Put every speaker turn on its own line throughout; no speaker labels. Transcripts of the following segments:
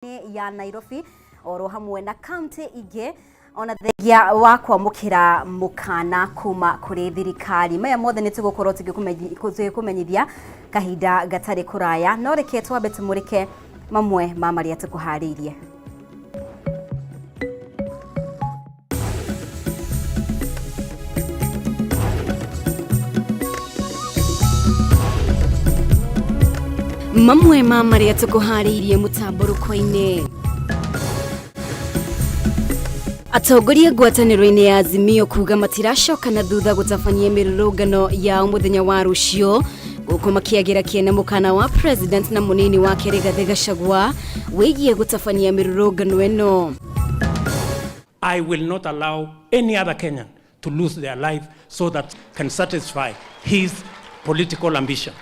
Ya Nairobi oro hamwe na kaunti ingĩ ona thengia wa kwamũkĩra mũkana kuma kũrĩ thirikari. Maya mothe nĩ tũgũkorwo tũgĩkũmenyithia kahinda gatarĩ kũraya, no reke twambe tũmũrĩke mamwe ma marĩa tũkũharĩirie. Mamwe ma marĩa tũkũharĩirie mũtambũrũko-inĩ. Atongoria ngwatanĩro-inĩ ya Azimio kuga matiracoka na thutha gũtabania mĩrũrũngano yao mũthenya wa rũciũ, gũkũ makĩagĩra kĩene mũkana wa president na mũnini wake Rigathĩ Gachagua wĩgiĩ gũtabania mĩrũrũngano ĩno.
I will not allow any other Kenyan to lose their life so that can satisfy his political ambition.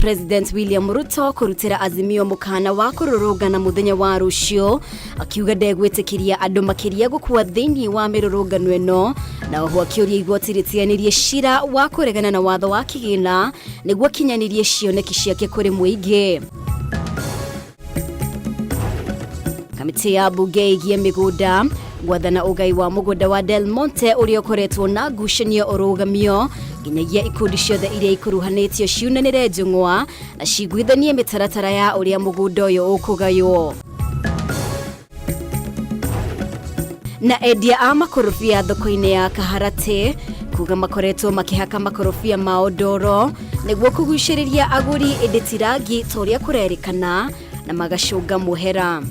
President William Ruto kũrutĩra Azimio mũkana wa kũrũrũngana mũthenya wa rũciũ, akiuga ndegwĩtĩkĩria andũ makĩria gũkua thĩinĩ wa mĩrũrũngano ĩno, na oho akĩũria igoti rĩtianĩrie cira wa kũregana na watho wa kĩgĩna nĩguo akinyanĩrie cioneki ciake kũrĩ mũingĩ. Kamĩtĩ ya mbunge ĩgiĩ mĩgũnda gwathana ũgai wa mũgũnda wa Del Monte ũrĩa ũkoretwo na ngucanio ũrũgamio nginyagia ikundi ciothe iria ikuruhanĩtio ciunanĩre njũng'wa na ciguithanie mĩtaratara ya ũrĩa mũgũnda ũyũ ũkũgaywo. Na endia a makorobia thoko-inĩ ya Kaharatĩ kuga makoretwo makĩhaka makorobia mao ndoro nĩguo kũgucĩrĩria agũri, ĩndĩ ti rangi ta ũrĩa kũrerĩkana na magacũnga mũhera.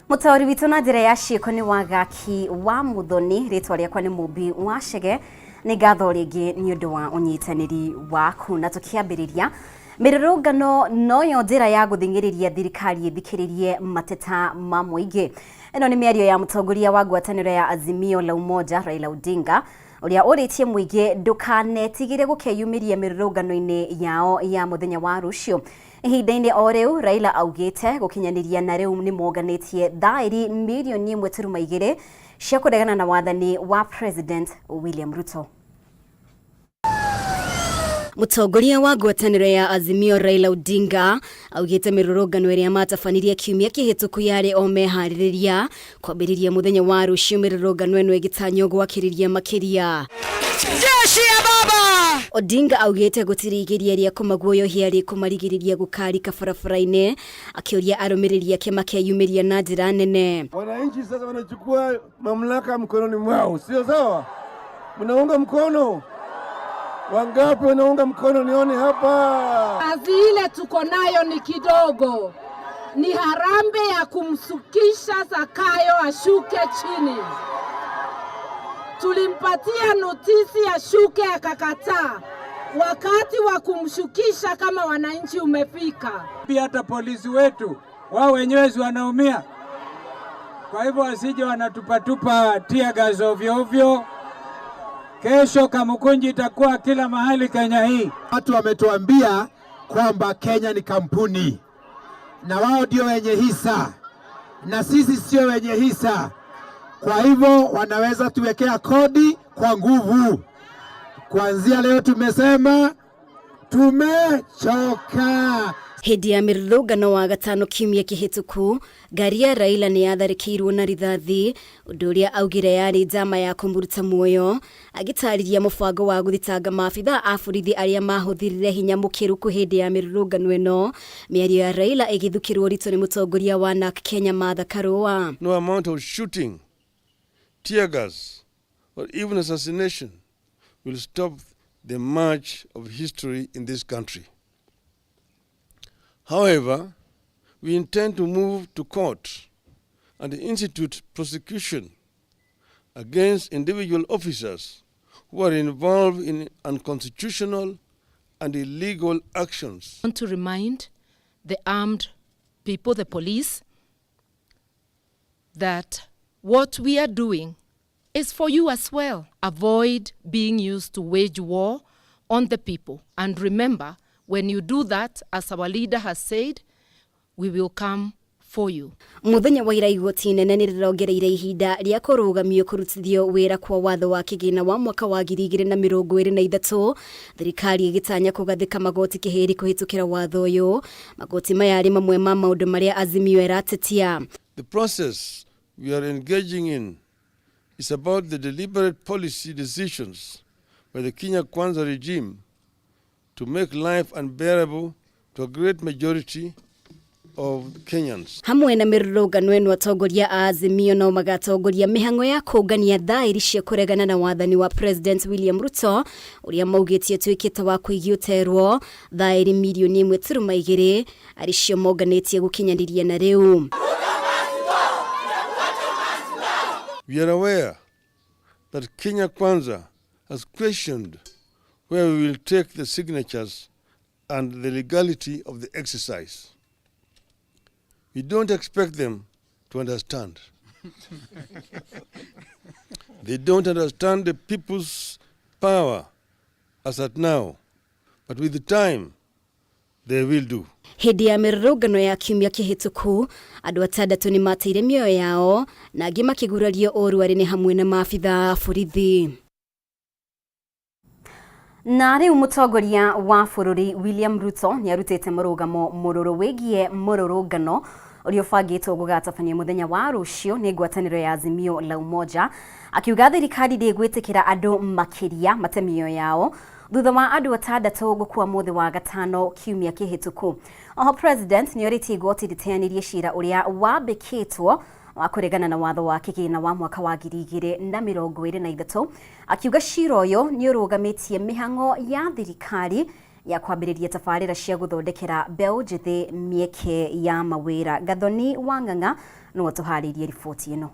Mũtaũri witũ na njĩra ya ciĩko nĩ Wagaki wa Muthoni, rĩtwa rĩakwa nĩ Mũmbi wa Chege. Nĩ ngatho rĩngĩ nĩ ũndũ wa ũnyitanĩri waku. Na tũkĩambĩrĩria, mĩrũrũngano noyo njĩra ya gũthing'ĩrĩria thirikari ĩthikĩrĩrie mateta ma mũingĩ. Ĩno nĩ mĩario ya mũtongoria wa ngwatanĩro ya Azimio la Umoja Raila Odinga, ũrĩa ũrĩtie mũingĩ ndũkanetigĩre gũkeyumĩria mĩrũrũngano-inĩ yao ya mũthenya wa rũciũ. Ihinda-inĩ o rĩu Raila augĩte gũkinyanĩria na rĩu nĩ monganĩtie thaĩri mirioni 1.2 cia kũregana na wathani wa President William Ruto. Mũtongoria wa ngwatanĩro ya Azimio Raila Odinga augĩte mĩrũrũngano ĩrĩa matabanirie kiumia kĩhĩtũku yarĩ o meharĩrĩria kwambĩrĩria mũthenya wa rũciũ, mĩrũrũngano ĩno ĩgĩtanywo gwakĩrĩria makĩria.
Jeshi ya baba!
Odinga augĩte gũtirĩ igeria rĩa kũmaguoyohia rĩkũmarigĩrĩria gũkarika barabara-inĩ, akĩũria arũmĩrĩri ake makeyumĩria na njĩra nene.
Wananchi sasa wanachukua mamlaka mkononi mwao, sio sawa? Mnaunga mkono? Wangapi wanaunga mkono? Nione hapa.
Kazi ile tuko nayo ni kidogo, ni harambee ya kumsukisha Zakayo ashuke chini. Tulimpatia notisi ashuke akakataa. Wakati wa kumshukisha kama wananchi umefika.
Pia hata polisi wetu wao wenyewe si wanaumia, kwa hivyo wasije wanatupatupa tear gas ovyo ovyo. Kesho Kamukunji itakuwa kila mahali Kenya hii.
Watu wametuambia kwamba Kenya ni kampuni na wao ndio wenye hisa na sisi sio wenye hisa. Kwa hivyo wanaweza tuwekea kodi kwa nguvu. Kuanzia leo tumesema tumechoka.
Hĩndĩ ya mĩrũrũngano wa gatano kiumia kĩhĩtũku, ngari ya Raila nĩ yatharĩkĩirwo na rithathi, ũndũ ũrĩa augire yarĩ njama ya kũmũruta muoyo, agĩtarĩria mũbango wa gũthitanga maabithaa a borithi arĩa mahũthĩrire hinya mũkĩrũku hĩndĩ ya mĩrũrũngano ĩno. Mĩario ya Raila ĩgĩthukĩrwo ũritũ nĩ mũtongoria wa NARC Kenya Martha Karua.
No amount of shooting, tear gas or even assassination will stop the march of history in this country. However, we intend to move to court and institute prosecution against individual officers who are involved in unconstitutional and illegal actions.
I want to remind the armed people, the police, that what we are doing is for you as well. Avoid being used to wage war on the people. And remember, when you do that, as our leader has said, we will come for you.
Muthenya wa ira igoti inene nĩ rĩrongereire ihinda rĩa kũrũgamio kũrutithio wĩra kwa watho wa kĩgĩna wa mwaka wa 2023, thirikari ĩgĩtanya kũgathĩka magoti kĩhĩri kũhĩtũkĩra watho ũyũ. Magoti maya arĩ mamwe ma maũndũ marĩa Azimio ĩratetia.
The process we are engaging in is about the deliberate policy decisions by the Kenya Kwanza regime to make life unbearable to a great majority of Kenyans.
Hamwe na mĩrũrũngano ĩno, atongoria a Azimio no magatongoria mĩhang'o ya kũngania thaĩri cia kũregana na wathani wa President William Ruto, ũrĩa maugĩtie ũtuĩkĩte wa kũigia ũterwo. Thaĩri 1.2 mirioni arĩ cio monganĩtie gũkinyanĩria na rĩu.
We are aware that Kenya Kwanza has questioned where we will take the signatures and the legality of the exercise. We don't expect them to understand. They don't understand the people's power as at now, but with the time, they will do.
Hĩndĩ ya mĩrũrũngano ya kiumia kĩhĩtũku, andũ 6 nĩ mateire mĩoyo yao na angĩ makĩgurario ũru, arĩ nĩ hamwe na maabitha a borithi. Na rĩu mũtongoria wa bũrũri William Ruto nĩ arutĩte mũrũgamo mũrũrũ wĩgiĩ mũrũrũngano ũrĩa ũbangĩtwo gũgatabanio mũthenya wa rũciũ nĩ ngwatanĩro ya Azimio la Umoja, akiuga thirikari ndĩgwĩtĩkĩra andũ makĩria mate mĩoyo yao thutha wa andũ 6 gũkua mũthĩ wa gatano kiumia kĩhĩtũku. Oho president nĩ orĩtie igoti rĩteanĩrie cira ũrĩa wambĩkĩtwo wa kũregana na watho wa kĩgĩna wa mwaka wa 2023, akiuga cira ũyũ nĩ ũrũgamĩtie mĩhang'o ya thirikari ya kwambĩrĩria tabarĩra cia gũthondekera mbeũ njĩthĩ mĩeke ya mawĩra. Gathoni wa Ng'ang'a no atũharĩirie riboti ĩno.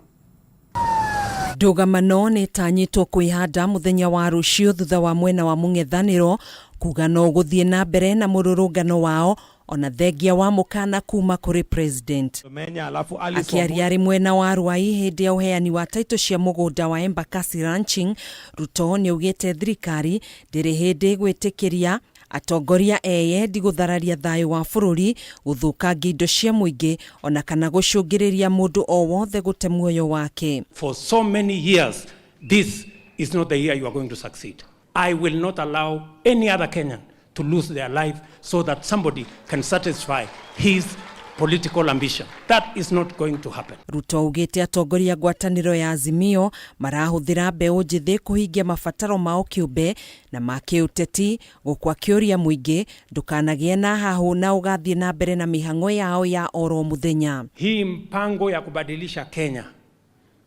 Ndũgamano nĩ ĩtanyĩtwo kwĩhanda mũthenya wa rũciũ thutha wa mwena wa mũng'ethanĩro kuga no gũthiĩ na mbere na mũrũrũngano wao ona thengia wa mũkana kuma kũrĩ president. Akĩaria arĩ mwena wa Ruai hĩndĩ ya ũheani wa taitũ cia mũgũnda wa Embakasi Ranching, Ruto nĩ augĩte thirikari ndĩrĩ hĩndĩ gwĩtĩkĩria atongoria eyendi gũthararia thayũ wa bũrũri, gũthũkangia indo cia mũingĩ ona kana gũcũngĩrĩria mũndũ o wothe gũte muoyo wake.
For so many years, this is not the year you are going to succeed. I will not allow any other Kenyan to lose their life so that somebody can satisfy his political ambition. That is not going to happen.
Ruto augĩte atongoria ngwatanĩro ya Azimio marahũthĩra mbeũ njĩthĩ kũhingia mabataro mao kĩũmbe na ma kĩũteti, gũkũ akĩũria mũingĩ ndũkanagĩe na hahũ na ũgathiĩ na mbere na mĩhang'o yao ya oro mũthenya.
Hii mpango ya kubadilisha Kenya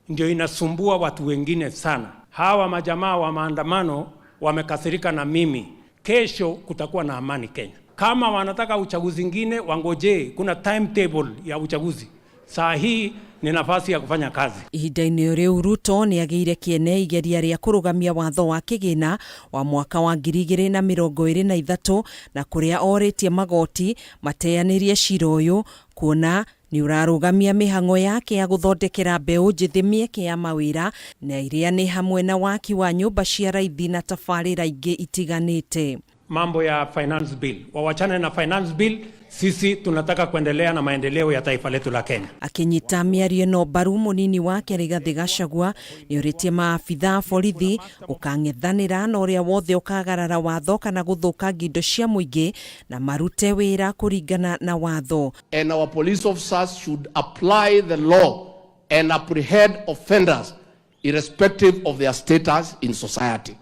ndio inasumbua watu wengine sana. Hawa majamaa wa maandamano wamekasirika na mimi. Kesho kutakuwa na amani Kenya. Kama wanataka uchaguzi ingine wangojee, kuna timetable ya uchaguzi. Saa hii ni nafasi ya kufanya kazi.
Ihinda-inĩ rĩu, Ruto nĩ agĩire kĩene igeria rĩa kũrũgamia watho wa kĩgĩna wa mwaka wa 2023, na kũrĩa orĩtie magoti mateanĩrie cira ũyũ kuona nĩ ũrarũgamia mĩhang'o yake ya gũthondekera mbeũ njĩthĩ mĩeke ya mawĩra, na iria nĩ hamwe na waki wa nyũmba cia raithi na tabarĩra ingĩ itiganĩte.
Mambo ya finance bill, wawachane na finance bill. Sisi tunataka kuendelea na maendeleo ya taifa letu la Kenya.
Akinyita mĩario ĩno mbaru, mũnini wake Rigathĩ Gachagua nĩ orĩtie maabitha a borithi gũkang'ethanĩra na ũrĩa wothe ũkagarara watho kana gũthũkangia indo cia mũingĩ, na marute wĩra kũringana na watho.
And our police officers should apply the law and apprehend offenders irrespective of their status in society.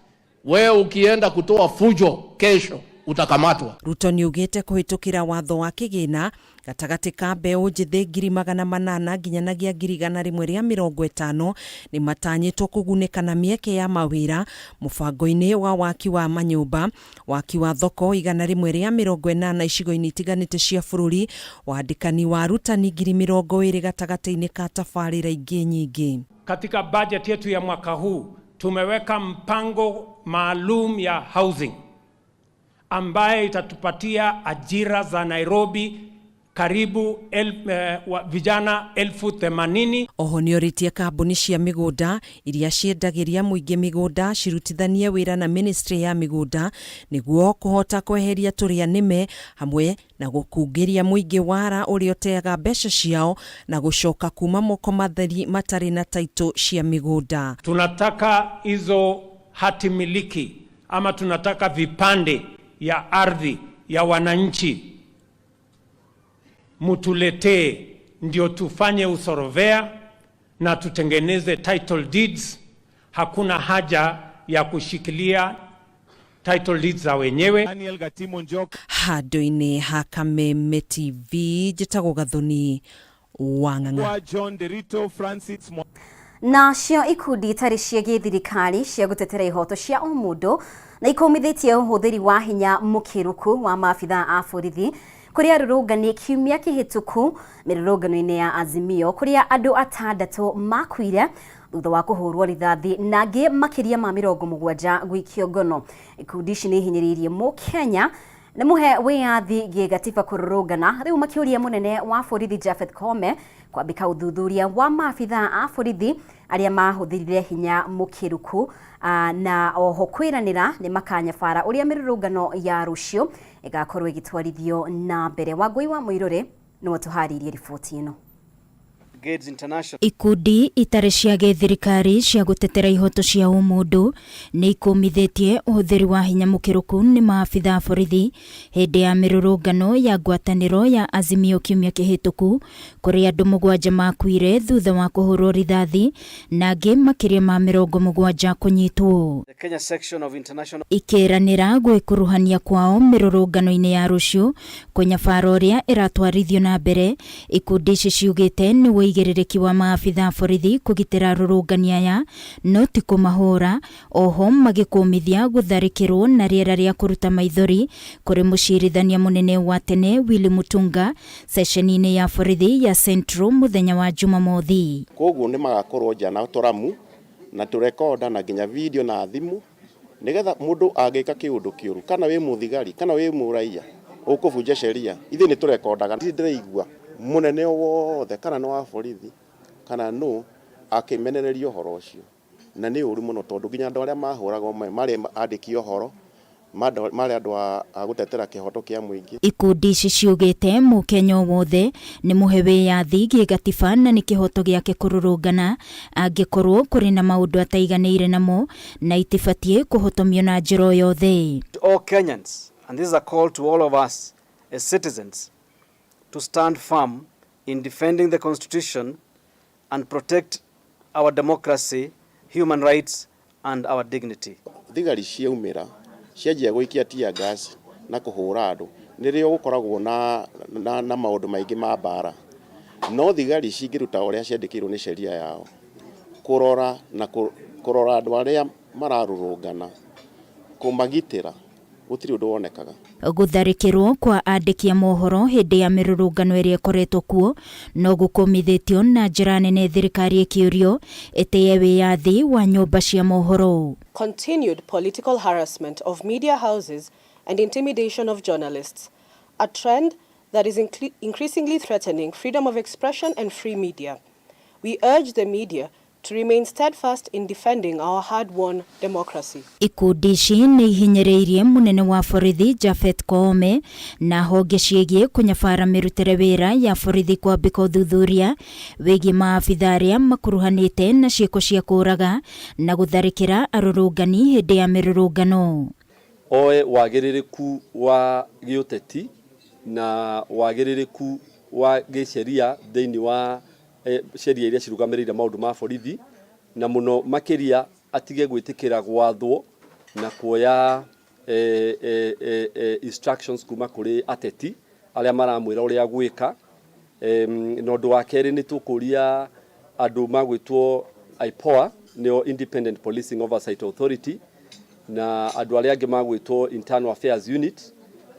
Wewe ukienda kutoa fujo kesho utakamatwa.
Ruto nĩ augĩte kũhĩtũkĩra watho wa kĩgĩna gatagatĩ ka mbeũ njĩthĩ 800,000 nginyanagia 150,000 nĩ matanyĩtwo kũgunĩka na mĩeke ya mawĩra mũbango-inĩ wa waki wa manyũmba, waki wa thoko 180 icigo-inĩ itiganĩte cia bũrũri, wandĩkani wa arutani 20,000 gatagatĩ-inĩ ka tabarĩra ingĩ nyingĩ.
Katika budget yetu ya mwaka huu tumeweka mpango maalum ya housing ambaye itatupatia ajira za Nairobi Karibu vijana 80,000.
Oho nĩorĩtie kambuni cia mĩgũnda iria ciendagĩria mũingĩ mĩgũnda cirutithanie wĩra na ministry ya mĩgũnda nĩguo kũhota kweheria tũrĩa nĩme hamwe na gũkungĩria mũingĩ wara ũrĩa ũteaga mbeca ciao na gũcoka kuma moko matheri matarĩ na taitũ cia mĩgũnda.
Tunataka hizo hati miliki ama tunataka vipande ya ardhi ya wananchi mutuletee, ndio tufanye usorovea na tutengeneze title deeds. Hakuna haja ya kushikilia title deeds za wenyewe.
Daniel Gatimo Njoka.
Handũ-inĩ ha Kameme TV njĩtagwo Gathoni wa Ng'ang'a.
John Derito Francis
Nacio ikundi itarĩ cia gĩthirikari cia gũtetera ihoto cia ũmũndũ na ikomithĩtie ũhũthĩri wa hinya mũkĩrũku wa maabithaa a borithi kũrĩ arũrũngani kiumia kĩhĩtũku mĩrũrũngano-inĩ ya Azimio kũrĩa andũ atandatũ makuire thutha wa kũhũrwo rithathi na angĩ makĩria ma 70 gũikio ngono. Ikundi ici nĩ ihinyĩrĩirie mũkenya nĩ mũhe wĩyathi gĩgatiba kũrũrũngana rĩu makĩũria mũnene wa borithi Japhet Koome kwambĩka ũthuthuria wa maabithaa a borithi arĩa mahũthĩrire hinya mũkĩrũku na oho kwĩranĩra nĩ makanyabara ũrĩa mĩrũrũngano ya rũciũ ĩgakorwo ĩgĩtwarithio na mbere. Wangũi wa Mũirũrĩ nĩwe tũharĩirie riboti ĩno.
Ikundi itarĩ cia gĩthirikari cia gũtetera ihoto cia ũmũndũ nĩ ikũmithĩtie ũhũthĩri wa hinya mũkĩrũku nĩ maabithaa borithi hĩndĩ ya mĩrũrũngano ya ngwatanĩro ya Azimio kiumia kĩhĩtũku kũrĩa andũ 7 makuire thutha wa kũhũrwo rithathi na angĩ makĩria ma 70 kũnyitwo. Ikĩranĩra gwĩkuruhania kwao mĩrũrũngano-inĩ ya rũciũ kũnyabara ũrĩa ĩratwarithio na mbere, ikundi ici ciugĩte nĩ ũigĩrĩrĩki wa maabithaa borithi kũgitĩra arũrũngani aya no ti kũmahũra, oho magĩkũmithia gũtharĩkĩrwo na rĩera rĩa kũruta maithori kũrĩ mũcirithania mũnene wa tene Willy Mutunga ceceni-inĩ ya borithi ya Central mũthenya wa Jumamothi.
Koguo nĩ magakorwo nja na tũramu na tũrekonda na nginya video na thimũ nĩgetha mũndũ angĩka kĩũndũ kĩũru kana wĩ mũthigari kana wĩ mũraiya ũkũbunja sheria ithuĩ nĩ tũrekondaga. Ndĩraigua munene wothe kana nĩ wa borithi kana no akĩmenereria ũhoro ũcio na nĩ ũru mũno tondũ nginya andũ arĩa mahũragwo marĩ andĩki ũhoro marĩ andũ a gũtetera kĩhoto kĩa mũingĩ.
Ikundi ici ciugĩte mũkenya wothe nĩ mũhe wĩyathi gĩgatiba na nĩ kĩhoto gĩake kũrũrũngana angĩkorwo kũrĩ na maũndũ ataiganĩire namo na itibatiĩ kũhotomio na njĩra o yothe.
To all Kenyans, and this is a call to all of us as citizens, to stand firm in defending the Constitution and protect our democracy, human rights and our dignity.
Thigari ciaumĩra cianjia gũikia tear gas na kũhũra andũ nĩrĩo gũkoragwo na maũndũ maingĩ ma mbara, no thigari cingĩruta ũrĩa ciandĩkĩirwo nĩ sheria yao kũrora na kũrora andũ arĩa mararũrũngana kũmagitĩra gũtirĩ ũndũ wonekaga.
Gũtharĩkĩrwo kwa andĩki a mohoro hĩndĩ ya mĩrũrũngano ĩrĩa ĩkoretwo kuo no gũkũmithĩtio na njĩra nene thirikari ĩkĩũrio ĩtĩye wĩyathi wa nyũmba cia mohoro.
Continued political harassment of media houses and intimidation of journalists, a trend that is increasingly threatening freedom of expression and free media. We urge the media to remain steadfast in defending our hard-won democracy.
Ikundi ici nĩ ihinyĩrĩirie mũnene wa borithi Japhet Koome na honge ciĩgiĩ kũnyabara mĩrutĩre wĩra ya borithi kwambĩka ũthuthuria wĩgiĩ maabithaa arĩa makuruhanĩte na ciĩko cia kũũraga na gũtharĩkĩra arũrũngani hĩndĩ ya mĩrũrũngano.
Oe wagĩrĩrĩku wa gĩũteti na wagĩrĩrĩku wa gĩsheria thĩinĩ wa sheria iria cirũgamĩrĩire maũndũ ma borithi na mũno makĩria atige gwĩtĩkĩra gwathwo na kuoya instructions kuma kũrĩ ateti arĩa maramwĩra ũrĩa gwĩka. Na ũndũ wa kerĩ nĩ tũkũria andũ magwĩtwo IPOA nĩo Independent Policing Oversight Authority na andũ arĩa angĩ magwĩtwo Internal Affairs Unit.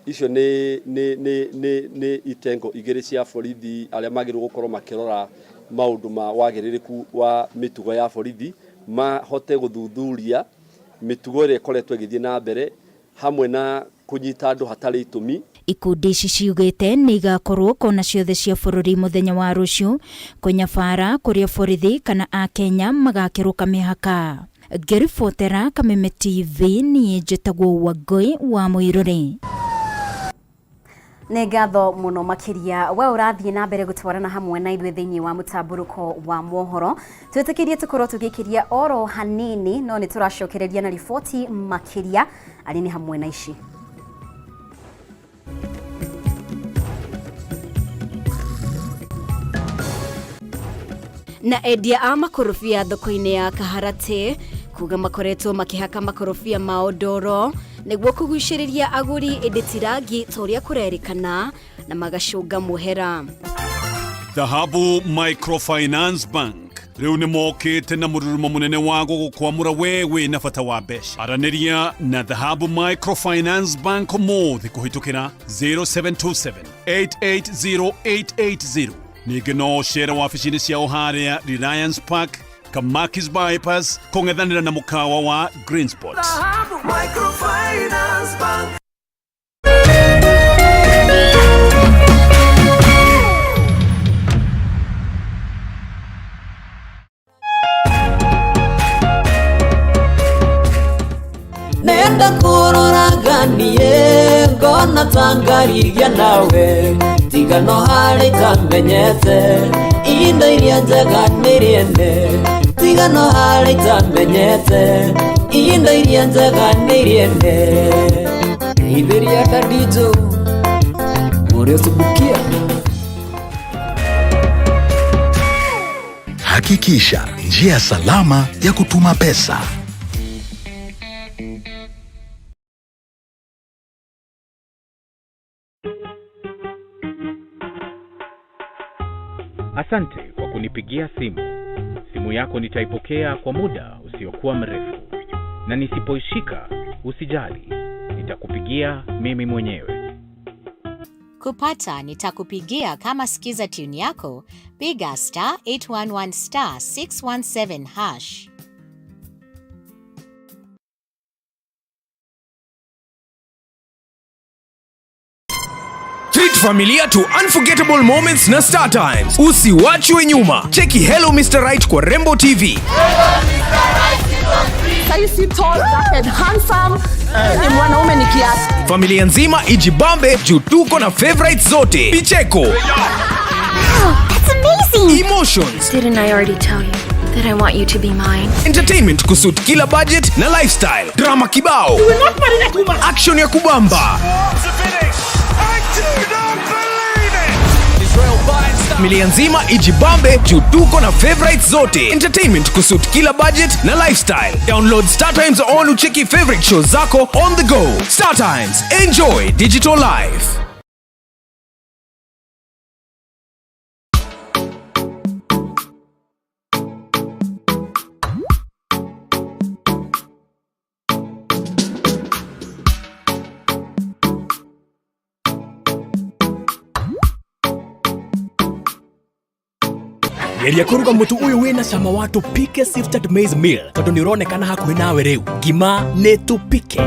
Icio nĩ itengo igĩrĩ cia borithi arĩa magĩrĩirwo gũkorwo makĩrora maũndũ ma wagĩrĩrĩku wa mĩtugo ya borithi mahote gũthuthuria mĩtugo ĩrĩa ĩkoretwo ĩgĩthiĩ na mbere hamwe na kũnyita andũ hatarĩ itũmi.
Ikundi ici ciugĩte nĩ igakorwo kona ciothe cia bũrũri mũthenya wa rũciũ kũnyabara kũrĩa borithi kana akenya magakĩrũka mĩhaka. Ngĩribotera Kameme TV niĩ njĩtagwo Wangũi wa Mũirũrĩ.
Nĩ ngatho mũno makĩria we ũrathiĩ na mbere gũtwarana hamwe na ithuĩ thĩinĩ wa mũtambũrũko wa mohoro. Twĩtĩkĩrie tũkorwo tũgĩkĩria oro hanini, no nĩ tũracokereria na riboti makĩria arĩ nĩ hamwe na ici. Na endia a makorobia thoko-inĩ ya Kaharatĩ kuga makoretwo makĩhaka makorobia mao ndoro nĩguo kũgucĩrĩria agũri, ĩndĩ ti rangi ta ũrĩa kũrerĩkana na magacũnga mũhera.
Dhahabu Microfinance Bank rĩu nĩ mokĩte na mũrurumo mũnene wa gũgũkwamũra we wĩ na bata wa mbeca. Aranĩria na Dhahabu Microfinance Bank ũmũthĩ kũhĩtũkĩra 0727 880880. Ningĩ no ũcere wabici-inĩ ciao harĩa Reliance Park, Kamakis Bypass, kũng'ethanĩra na mũkawa wa Green Spot.
Dhahabu Microfinance Bank.
Nenda kũroraganie ngona tangarigia nawe tiga no harĩ itamenyete indo iria njega nĩ rĩene tiga no harĩ itamenyete indo iria njega nĩ rĩene Itheria Dadijo ũrĩa ũcubukia.
Hakikisha njia salama ya kutuma pesa.
Asante kwa kunipigia simu. Simu yako nitaipokea kwa muda usiokuwa mrefu, na nisipoishika usijali, nitakupigia mimi mwenyewe.
Kupata nitakupigia kama sikiza tune yako, piga star 811 star 617 hash.
Treat familia to unforgettable moments na Star Times. Usiwachwe nyuma. Cheki Hello Mr. Right kwa Rembo TV.
Saisi tall, dark and handsome. Ni mwanaume ni kiasi.
Familia nzima ijibambe juu tuko na favorites zote. Picheko.
Wow, that's amazing.
Emotions.
Didn't I already tell you that I want you to be mine?
Entertainment kusuit kila budget na lifestyle. Drama kibao.
You will not marry that woman.
Action ya kubamba. Familia nzima ijibambe juu tuko na favorites zote. Entertainment kusuit kila budget na lifestyle. Download Star Times on ucheki favorite shows zako on the go. Star Times, enjoy digital life.
Geria kũruga mũtu ũyũ wĩna cama wa Tupike Sifted Maize Meal tondũ nĩ ũronekana hakuhĩ nawe rĩu. Ngima nĩ Tupike.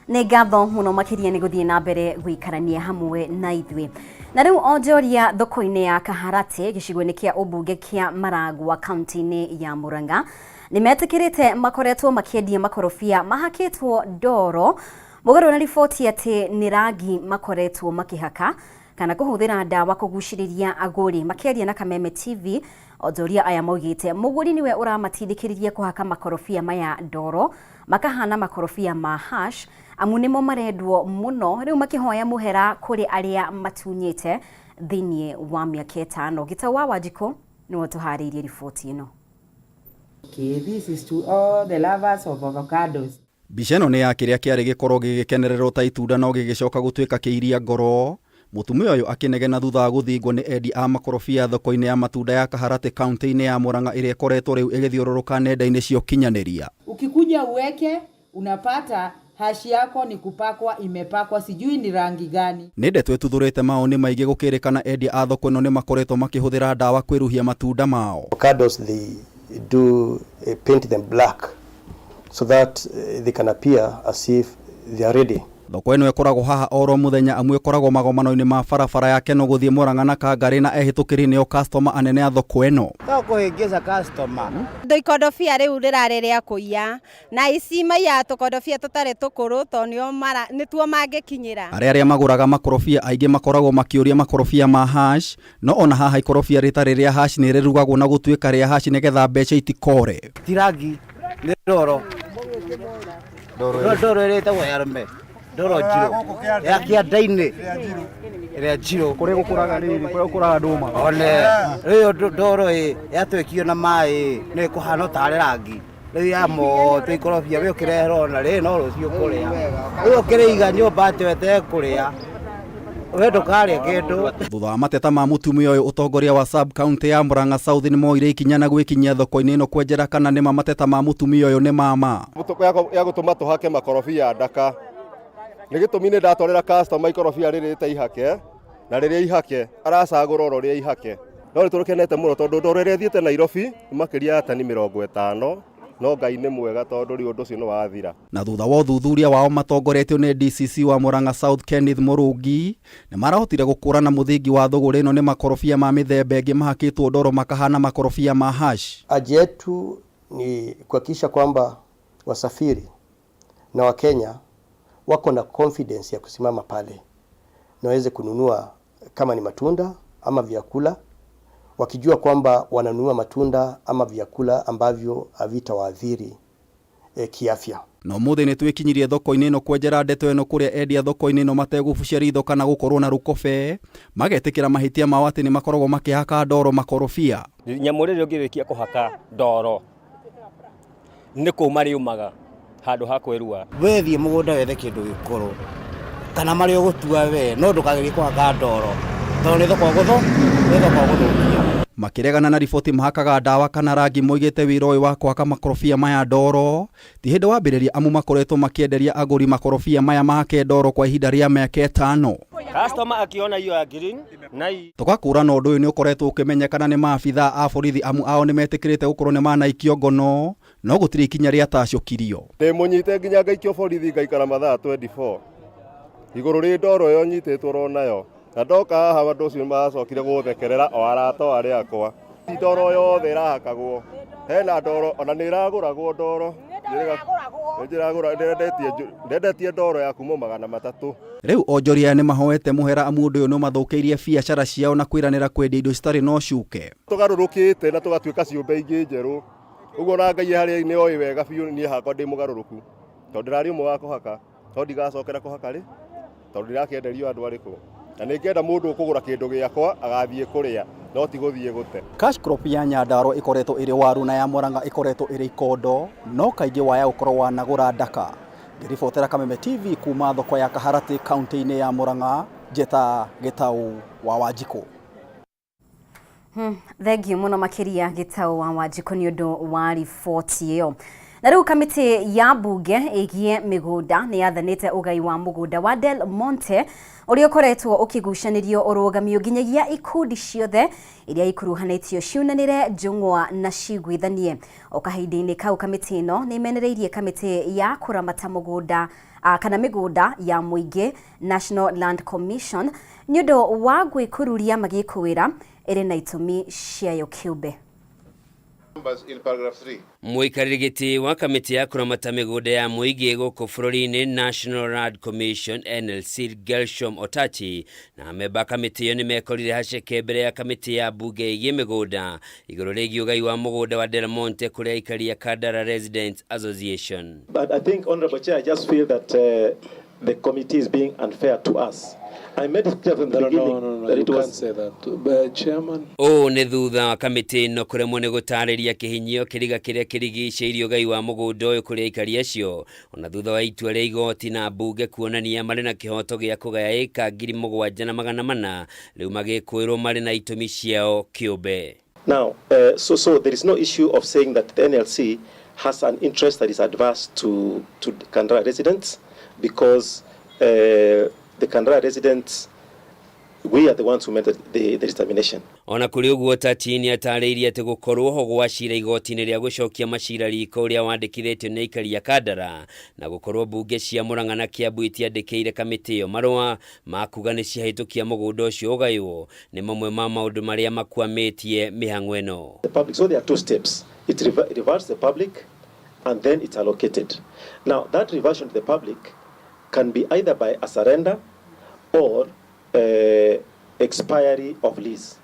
Nĩ ngatho mũno makĩria nĩ gũthiĩ na mbere gũikarania hamwe na ithuĩ. Na rĩu onjoria thoko-inĩ ya Kaharatĩ gĩcigo-inĩ kĩa ũmbunge kĩa Maragua kaunti-inĩ ya Murang'a nĩ metĩkĩrĩte makoretwo makĩendia makorobia mahakĩtwo ndoro mũgarũ na riboti atĩ nĩ rangi makoretwo makĩhaka kana kũhũthĩra ndawa kũgucĩrĩria agũri. Makĩaria na Kameme TV, onjoria aya maugĩte mũgũri nĩwe ũramatindĩkĩrĩria kũhaka makorobia maya ndoro makahana makorobia ma hash amu nĩmo marendwo mũno rĩu makĩhoya mũhera kũrĩ arĩa matunyĩte thĩinĩ wa mĩaka ĩtano. Gĩtau wa Wanjikũ nĩwe ũtũharĩirie riboti ĩno.
Okay, this is to all the lovers of avocados.
Mbica ĩno nĩ ya kĩrĩa kĩarĩ gĩkorwo gĩgĩkenererwo ta itunda no gĩgĩcoka gũtuĩka kĩiria ngoro. Mũtumia ũyũ akĩnegena thutha wa gũthingwo nĩ endia a makorobia thoko-inĩ ya matunda ya Kaharatĩ kaunti-inĩ ya Murang'a ĩrĩa ĩkoretwo rĩu ĩgĩthiũrũrũka nenda-inĩ cia ũkinyanĩria.
Ukikuja uweke unapata hashi yako ni kupakwa imepakwa sijui ni rangi gani.
Nĩ ndeto ĩtuthũrĩte mawoni maingĩ gũkĩrĩkana endia a thoko ĩno nĩ makoretwo makĩhũthĩra ndawa kwĩruhia matunda mao.
Avocados they do paint them black so that they can appear as if they are ready.
Thoko ĩno ĩkoragwo haha oro mũthenya amu ĩkoragwo magomano-inĩ ma barabara ya Kenol gũthiĩ Murang'a na Kangarĩ na ehĩtũkĩri nĩo customer anene a thoko ĩno.
To kũhĩngĩca customer.
Andũ ikondobia rĩu rĩrarĩ rĩa kũiya na ici maiyaga tũkondobia tũtarĩ tũkũrũ tondũ nĩo mara nĩtuo mangĩkinyĩra.
Arĩa arĩa magũraga makorobia aingĩ makoragwo makĩũria makorobia ma hash, no ona haha ikorobia rĩtarĩ rĩa hash nĩ rĩrugagwo na gũtuĩka rĩa hash nĩgetha mbeca itikore.
Ti rangi, nĩ ndoro. Ndoro ndoro ĩrĩa ĩtagwo ya arũme, ndoro njirũ, ya kĩanda-inĩ, ĩrĩa njirũ.
Kũrĩa gũkũraga rĩrĩ, kũrĩa gũkũraga ndũma.
One, rĩu ndoro ĩ, yatwekio na maĩ, nĩ ĩkũhana o tarĩ rangi. Rĩu ya moto ikorobia we ũkĩreherwo ona rĩ no rũciũ kũrĩa. Rĩu ũkĩrĩiga nyũmba atĩ weterere kũrĩa, we ndũkarĩa kĩndũ.
Thutha wa mateta ma mũtumia ũyũ, ũtongoria wa sub county ya Murang'a South nĩ moire ikinya na gwĩkinyia thoko-inĩ ĩno kwenjera kana nĩma mateta ma mũtumia ũyũ nĩ ma ma.
Ya gũtũma tũhake makorobia ndaka. Nĩ gĩtũmi nĩ ndatwarĩra customer ikorobia rĩrĩ rĩtarĩ ihake na rĩrĩa ihake aracagũra oro rĩa ihake. No nĩ tũkenete mũno tondũ ndoro ĩrĩa ĩthiĩte Nairobi nĩ makĩria ya tani 50, no Ngai nĩ mwega tondũ rĩu ũndũ ũcio nĩ wathira.
Na thutha wa ũthuthuria wao matongoretio nĩ DCC wa Murang'a South Kenneth Mũrũngi, nĩ marahotire gũkũrana mũthingi wa thũgũrĩ ĩno nĩ makorobia ma mĩthemba ĩngĩ mahakĩtwo ndoro makahana makorobia ma hash.
Haja yetu ni kuhakikisha kwamba wasafiri na Wakenya wako na confidence ya kusimama pale na waweze kununua kama ni matunda ama vyakula, wakijua kwamba wananunua matunda ama vyakula ambavyo havitawaathiri kiafya.
Na ũmũthĩ nĩ twĩkinyirie thoko-inĩ ĩno kwenjera ndeto ĩno kũrĩa endia thoko-inĩ ĩno mategũbucia ritho kana gũkorwo na rũkobe, magetĩkĩra mahĩtia mao atĩ nĩ makoragwo makĩhaka ndoro makorobia.
Nyamũ rĩrĩa ũngĩrĩkia kũhaka ndoro nĩ kũma rĩumaga handũ ha kwĩrua.
We thiĩ mũgũnda wethe kĩndũ gĩkũrũ kana marĩa ũgũtua we, no ndũkagerie kũhaka ndoro tondũ nĩ thoko ũgũthũ, nĩ thoko ũgũthũkia.
Makĩregana na riboti mahakaga ndawa kana rangi moigĩte wĩra ũyũ wa kũhaka makorobia maya ndoro ti hĩndĩ wambĩrĩria amu makoretwo makĩenderia agũri makorobia maya mahake ndoro kwa ihinda rĩa mĩaka ĩtano.
Customer akiona hiyo ya green na hii.
Tũgakũrana ũndũ ũyũ nĩ ũkoretwo ũkĩmenyekana nĩ maabithaa a borithi amu ao nĩ metĩkĩrĩte gũkorwo nĩ manaikio ngono no gũtirĩ ikinya rĩatacũkirio.
Ndĩmũnyite nginya ngaikio borithi ngaikara mathaa 24 igũrũ rĩ ndoro ĩyo nyitĩtwo ronayo na ndoka haha andũ acio nĩmaracokire gũthekerera o arata o arĩa akwa. Ndoro yothe ĩrahakagwo, hena ndoro ona nĩ ĩragũragwo ndoro. Ndendetie ndoro ya kuma 300.
Rĩu onjoria aya nĩ mahoete mũhera amu ũndũ ũyũ nĩ ũmathũkĩirie biacara ciao na kwĩranĩra kwendia indo citarĩ na ũcuke.
Tũgarũrũkĩte na tũgatuĩka ciũmbe ingĩ njerũ. Ũguo na Ngai harĩa nĩ oĩ wega biũ niĩ hakwa ndĩ mũgarũrũku. Tondũ ndĩrarĩ ũmwe wa kũhaka, no ndigacokera kũhaka rĩ, tondũ ndĩrakĩenderio andũ arĩkũ. Na nĩ ngenda mũndũ ũkũgũra kĩndũ gĩakwa agathiĩ kũrĩa, no ti gũthiĩ gũte.
Cash crop ya Nyandarua ĩkoretwo ĩrĩ waru na ya Murang'a ĩkoretwo ĩrĩ ikondo, no kaingĩ waya gũkorwo wanagũra ndaka. Ngĩribotera Kameme TV kuma thoko ya Kaharatĩ kaunti-inĩ ya Murang'a, Njeta Gĩtaũ wa Wanjikũ.
Thengiũ mũno makĩria Gĩtaũ wa Wanjikũ nĩ ũndũ wa riboti ĩyo. Na rĩu kamĩtĩ ya mbunge ĩgiĩ mĩgũnda nĩ yathanĩte ũgai wa mũgũnda wa Del Monte ũrĩa ũkoretwo ũkĩgucanĩrio ũrũgamio nginyagia ikundi ciothe iria ikuruhanĩtio ciunanĩre njũng'wa na ciguithanie. O kahinda-inĩ kau kamĩtĩ ĩno nĩ ĩmenereirie kamĩtĩ ya kũramata mũgũnda kana mĩgũnda ya mũingĩ National Land Commission nĩ ũndũ wa gwĩkururia magĩkũĩra ĩrĩ na itũmi ciayo kĩũmbe.
In paragraph 3.
Mũikarĩri gĩtĩ wa kamĩtĩ ya kũramata mĩgũnda ya mũingĩ gũkũ bũrũri-inĩ National Land Commission NLC Gershom Otachi na amemba a kamĩtĩ ĩyo nĩmekorire haceke mbere ya kamĩtĩ ya mbunge ĩgiĩ mĩgũnda igũrũ rĩgiĩ ũgai wa mũgũnda wa Del Monte kũrĩ aikari a Kandara Residents Association.
But I think, Honorable Chair, I just feel that the committee is being unfair to us. I made it clear from the
No,
beginning
no, no, no,
that
you
it
can't
was
say that. But Chairman,
Ũũ nĩ thutha wa kamĩtĩ ĩno kũremwo nĩ gũtarĩria kĩhinyio kĩriga kĩrĩa kĩrigicĩirie ũgai wa mũgũnda ũyũ kũrĩ aikari acio ona thutha wa itua rĩa igoti na mbunge kuonania marĩ na kĩhoto gĩa kũgaya ĩka 7400 rĩu magĩkũĩrwo marĩ na itũmi ciao kĩũmbe.
Now, so there is no issue of saying that the NLC has an interest that is adverse to Kandara residents, because the Kandara residents, we are the ones who made the determination.
Ona kũrĩ ũguo Tati nĩ atarĩirie atĩ gũkorwo ho gwa cira igoti-inĩ rĩa gũcokia macira riko ũrĩa wandĩkithĩtio nĩ aikari a Kandara na gũkorwo mbunge cia Murang'a na Kiambu itiandĩkĩire kamĩtĩ ĩyo marũa ma kuga nĩ ciahĩtũkia mũgũnda ũcio ũgaywo nĩ mamwe ma maũndũ marĩa makwamĩtie mĩhang'o ĩno.
The public, so there are two steps. It reverts the public and then it's allocated. Now, that reversion to the public can be either by a surrender or expiry of lease.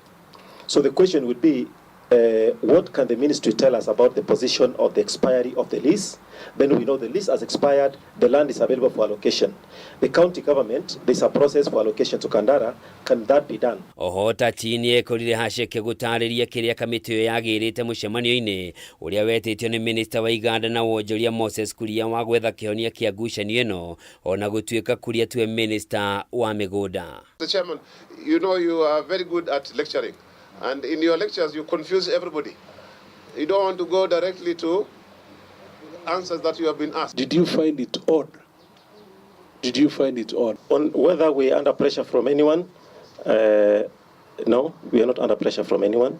So the question would be, what can the ministry tell us about the position of the expiry of the lease? Then we know the lease has expired, the land is available for allocation. The county government, there's a process for allocation to Kandara. Can that be done?
Oho Tati nĩ ekorire haceke gũtarĩria kĩrĩa kamĩtĩ ĩyo yagĩrĩte mũcemanio-inĩ ũrĩa wetĩtio nĩ minista wa Iganda na wonjoria Moses Kuria wa gwetha kĩhonia kĩa ngucanio ĩno ona gũtuĩka Kuria tiwe minista wa mĩgũnda.
Mr. Chairman, you know you are very good at lecturing, and in your lectures you confuse everybody. You don't want to go directly to answers that you have been asked.
Did you find it odd? Did you find it odd?
On whether we are under pressure from anyone, no, we are not under pressure from anyone.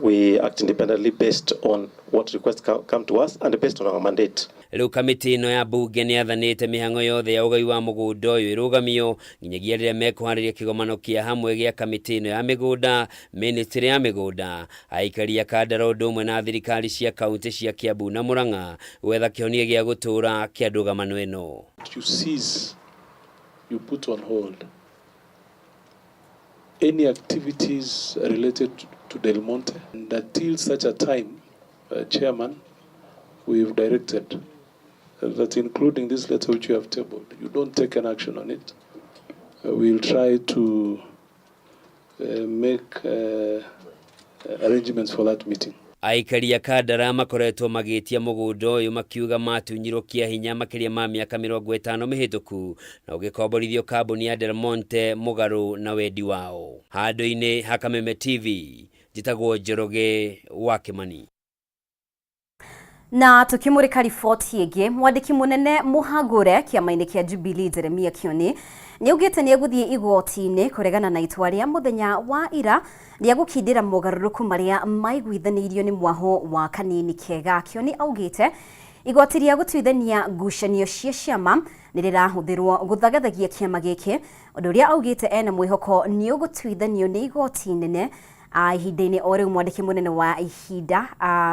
We act independently based on what requests come to us and based on our mandate.
Rĩu kamĩtĩ ĩno ya mbunge nĩ yathanĩte mĩhang'o yothe ya ũgai wa mũgũnda ũyũ ĩrũgamio nginyagia rĩrĩa mekũharĩria kĩgomano kĩa hamwe gĩa kamĩtĩ ĩno ya mĩgũnda, ministry ya mĩgũnda, aikari a Kandara ũndũ ũmwe na thirikari cia kaunti cia Kiambu na Murang'a gwetha kĩhonia gĩa gũtũũra kĩa ndũgamano ĩno.
You cease, you put on hold any activities related to Del Monte. And until such a time, Chairman, we've directed that, including this letter which you have tabled, you don't take an action on it. We'll try to make arrangements for that meeting.
Aikari a Kandara makoretwo magĩtia mũgũnda ũyũ makiuga matunyirwo kĩa hinya makĩria ma mĩaka 50 mĩhĩtũku na ũgĩkomborithio kambuni ya Del Monte mũgarũ na wendi wao. Handũ-inĩ ha Kameme TV njĩtagwo Njoroge wa Kĩmani.
Na tukimurika riboti ĩngĩ, mwandĩki mũnene mũhagũre kĩama-inĩ kĩa Jubilee Jeremia Kioni nĩaugĩte nĩ egũthiĩ igoti-inĩ kũregana na itua rĩa mũthenya wa ira rĩa gũkindĩra mogarũrũku marĩa maiguithanĩirio nĩ mwaho wa Kanini Kega. Kioni augĩte igoti rĩa gũtuithania ngucanio cia ciama nĩ rĩrahũthĩrwo gũthagathagia kĩama gĩkĩ, ũndũ ũrĩa augĩte ena mwĩhoko nĩ ũgũtuithanio nĩ igoti nene. Ihinda-inĩ o rĩu mwandĩki mũnene wa ihinda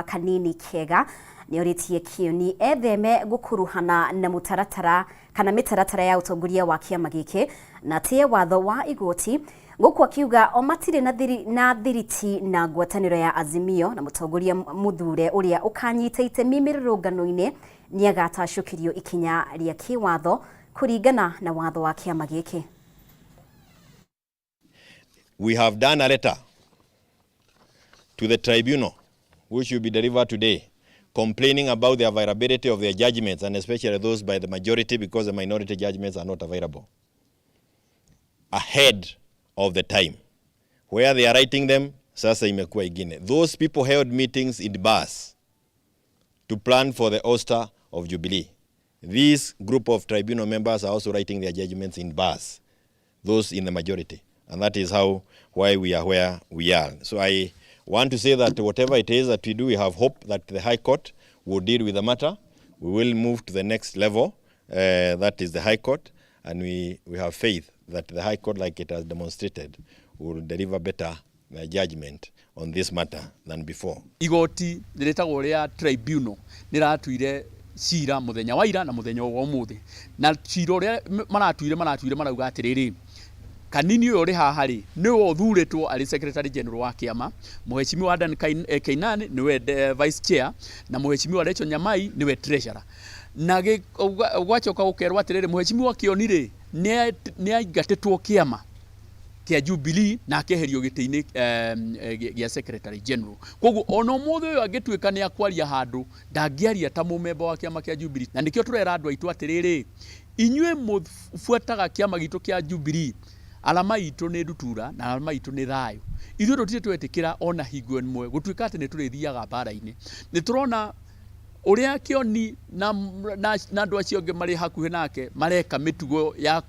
Kanini Kega nĩorĩtie Kioni etheme gũkuruhana na mũtaratara kana mĩtaratara ya ũtongoria wa kĩama gĩkĩ na atĩe watho wa igoti, gũkũ akiuga o matirĩ na thiriti na ngwatanĩro ya Azimio na mũtongoria mũthure ũrĩa ũkanyita itemi mĩrũrũngano-inĩ nĩagatacũkĩrio ikinya rĩa kĩwatho kũringana na watho wa kĩama gĩkĩ.
We have done a letter to the tribunal, which will be delivered today, complaining about the availability of their judgments, and especially those by the majority, because the minority judgments are not available, ahead of the time. Where they are writing them, sasa imekuwa ingine. Those people held meetings in bars to plan for the ouster of Jubilee. This group of tribunal members are also writing their judgments in bars, those in the majority. And that is how why we are where we are. So I want to say that whatever it is that we do, we have hope that the High Court will deal with the matter. We will move to the next level, that is the High Court, and we have faith that the High Court, like it has demonstrated, will deliver better judgment on this matter than before.
Igoti rĩtagwo rĩa tribunal nĩratuire cira muthenya wa ira na muthenya wa umuthi, na cira uria maratuire marauga atiriri, Kanini uyu uri haha ri niwe uthuritwo ari secretary general wa kiama, muheshimiwa Adan Keynan niwe vice chair, na muheshimiwa Rachel Nyamai niwe treasurer. Na gwacoka gukerwo atiriri, muheshimiwa Kioni ri ni aingatitwo kiama kia Jubilee na akeherio gĩtĩ-inĩ gĩa secretary general. Koguo ona ũmũthĩ ũyũ angĩtuĩka nĩ akwaria handũ, ndangĩaria ta mũmemba wa kĩama kĩa Jubilee. Na nĩkĩo tũrera andũ aitũ atĩrĩrĩ, inyuĩ mũbuataga kĩama gitũ kĩa Jubilee, alama itũ nĩ ndutura na alama itũ nĩ thayũ. Ithuĩ tũtirĩ twetĩkĩra ona hingo ĩmwe gũtuĩka atĩ nĩ tũrĩthiaga mbara-inĩ. Nĩ tũrona uria Kioni na andũ acio angĩ marĩ hakuhĩ nake mareka mĩtugo ya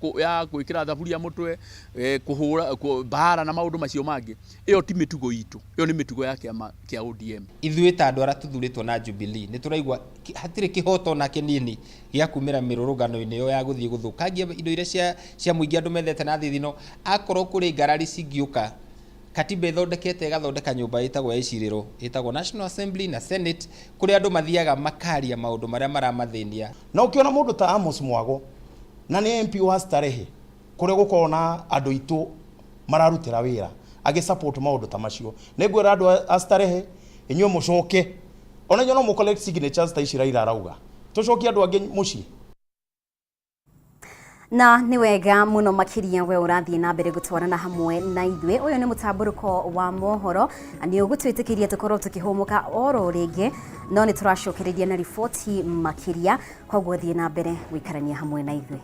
gwĩkĩra thaburia mũtwe, kũhũra mbara na maũndũ macio mangĩ, ĩyo ti mĩtugo itũ, ĩyo nĩ mĩtugo ya kĩama kĩa ODM.
Ithuĩ ta andũ arĩa tũthurĩtwo na Jubilee nĩ tũraigua hatirĩ kĩhoto na kĩnini gĩa kumĩra mĩrũrũngano-inĩ ĩyo ya gũthiĩ gũthũkangia indo iria cia mũingĩ andũ methete na thithino. Akorwo kũrĩ ngarari cingĩũka, katiba ĩthondekete ĩgathondeka nyũmba ĩtagwo ya icirĩro, ĩtagwo National Assembly na Senate, kũrĩa andũ mathiaga makaria maũndũ marĩa maramathĩnia.
Na ũkĩona mũndũ ta Amos Mwago na nĩ MP wa Starehe, kũrĩa gũkorwo na andũ aitũ mararutĩra wĩra agĩ support maũndũ ta macio, nĩngwĩra andũ a Starehe inyuĩ mũcoke, ona inyuĩ no mũ collect signatures ta ici Raila arauga, tũcokie andũ angĩ mũciĩ.
Na nĩ wega mũno makĩria we ũrathiĩ na mbere gũtwarana hamwe na ithuĩ. Ũyũ nĩ mũtambũrũko wa mohoro na nĩ ũgũtwĩtĩkĩria tũkorwo tũkĩhũmũka oro rĩngĩ, no nĩ tũracokereria na riboti makĩria, koguo thiĩ na mbere gũikarania hamwe na ithuĩ.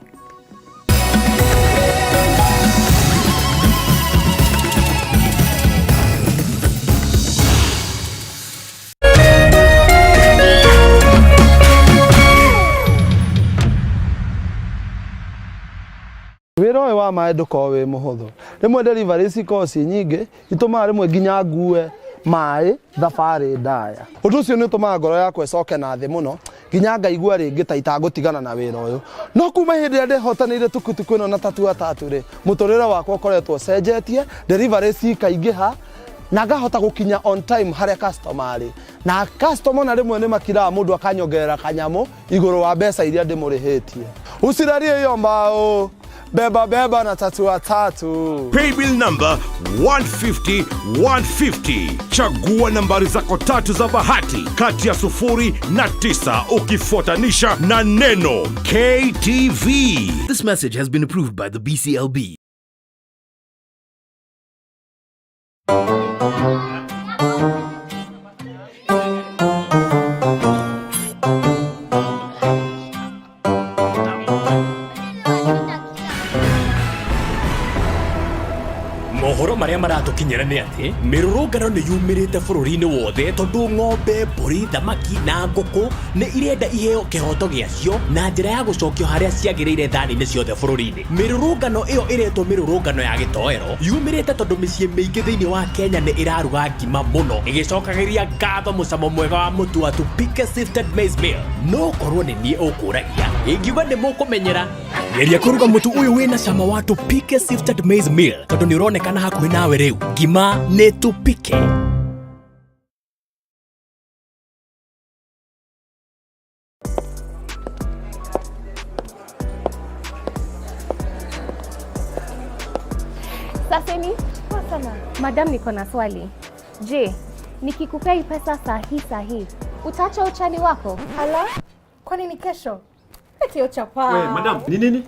Wĩra ũyũ wa maĩ ndũkoragwo wĩ mũhũthũ, rĩmwe delivery cikoragwo ciĩ nyingĩ, itũmaga rĩmwe nginya ngue maĩ thabarĩ ndaya. Ũndũ ũcio nĩ ũtũmaga ngoro yakwa ĩcoke na thĩ mũno, nginya ngaigua rĩngĩ ta itangũtigana na wĩra ũyũ. No kuma hĩndĩ ĩrĩa ndehotanĩire tukutuku ĩno na tatua tatu rĩ, mũtũrĩre wakwa ũkoretwo ũcenjetie, delivery cikaingĩha, na ngahota gũkinya on time harĩa customer arĩ. Na customer na rĩmwe nĩ makiraga mũndũ akanyongerera kanyamũ igũrũ wa mbeca iria ndĩmũrĩhĩtie. Ucirarie hiyo mbao. Beba beba na tatua tatu.
Paybill number 150 150. Chagua nambari zako tatu za bahati kati ya 0 na 9 ukifuatanisha na neno KTV.
This message has been approved by the BCLB. Mohoro marĩa maratũkinyĩra nĩ atĩ mĩrũrũngano nĩ yumĩrĩte bũrũri-inĩ wothe tondũ ng'ombe, mbũri, thamaki na ngũkũ nĩ irenda iheo kĩhoto gĩacio na njĩra ya gũcokio harĩa ciagĩrĩire thani-inĩ ciothe bũrũri-inĩ. Mĩrũrũngano ĩyo ĩretwo mĩrũrũngano ya gĩtoero yumĩrĩte tondũ mĩciĩ mĩingĩ thĩinĩ wa Kenya nĩ ĩraruga ngima mũno ĩgĩcokagĩria ngatho mũcamo mwega wa mũtu wa Tupike Sifted Maize Meal. No korwo nĩ niĩ ũkũragia, ingiuga nĩ mũkũmenyera. Geria kũruga mũtu ũyũ wĩna cama wa Tupike Sifted Maize Meal tondũ nĩ ũronekana hakuhĩ nawe rĩu. Ngima nĩ Tupike.
Saseni, poa sana. Madam, niko na swali. Je, nikikupea hii pesa sahi sahi, utaacha uchali wako? Ala, kwani ni kesho? Eti chapa.
We, madam, ni nini?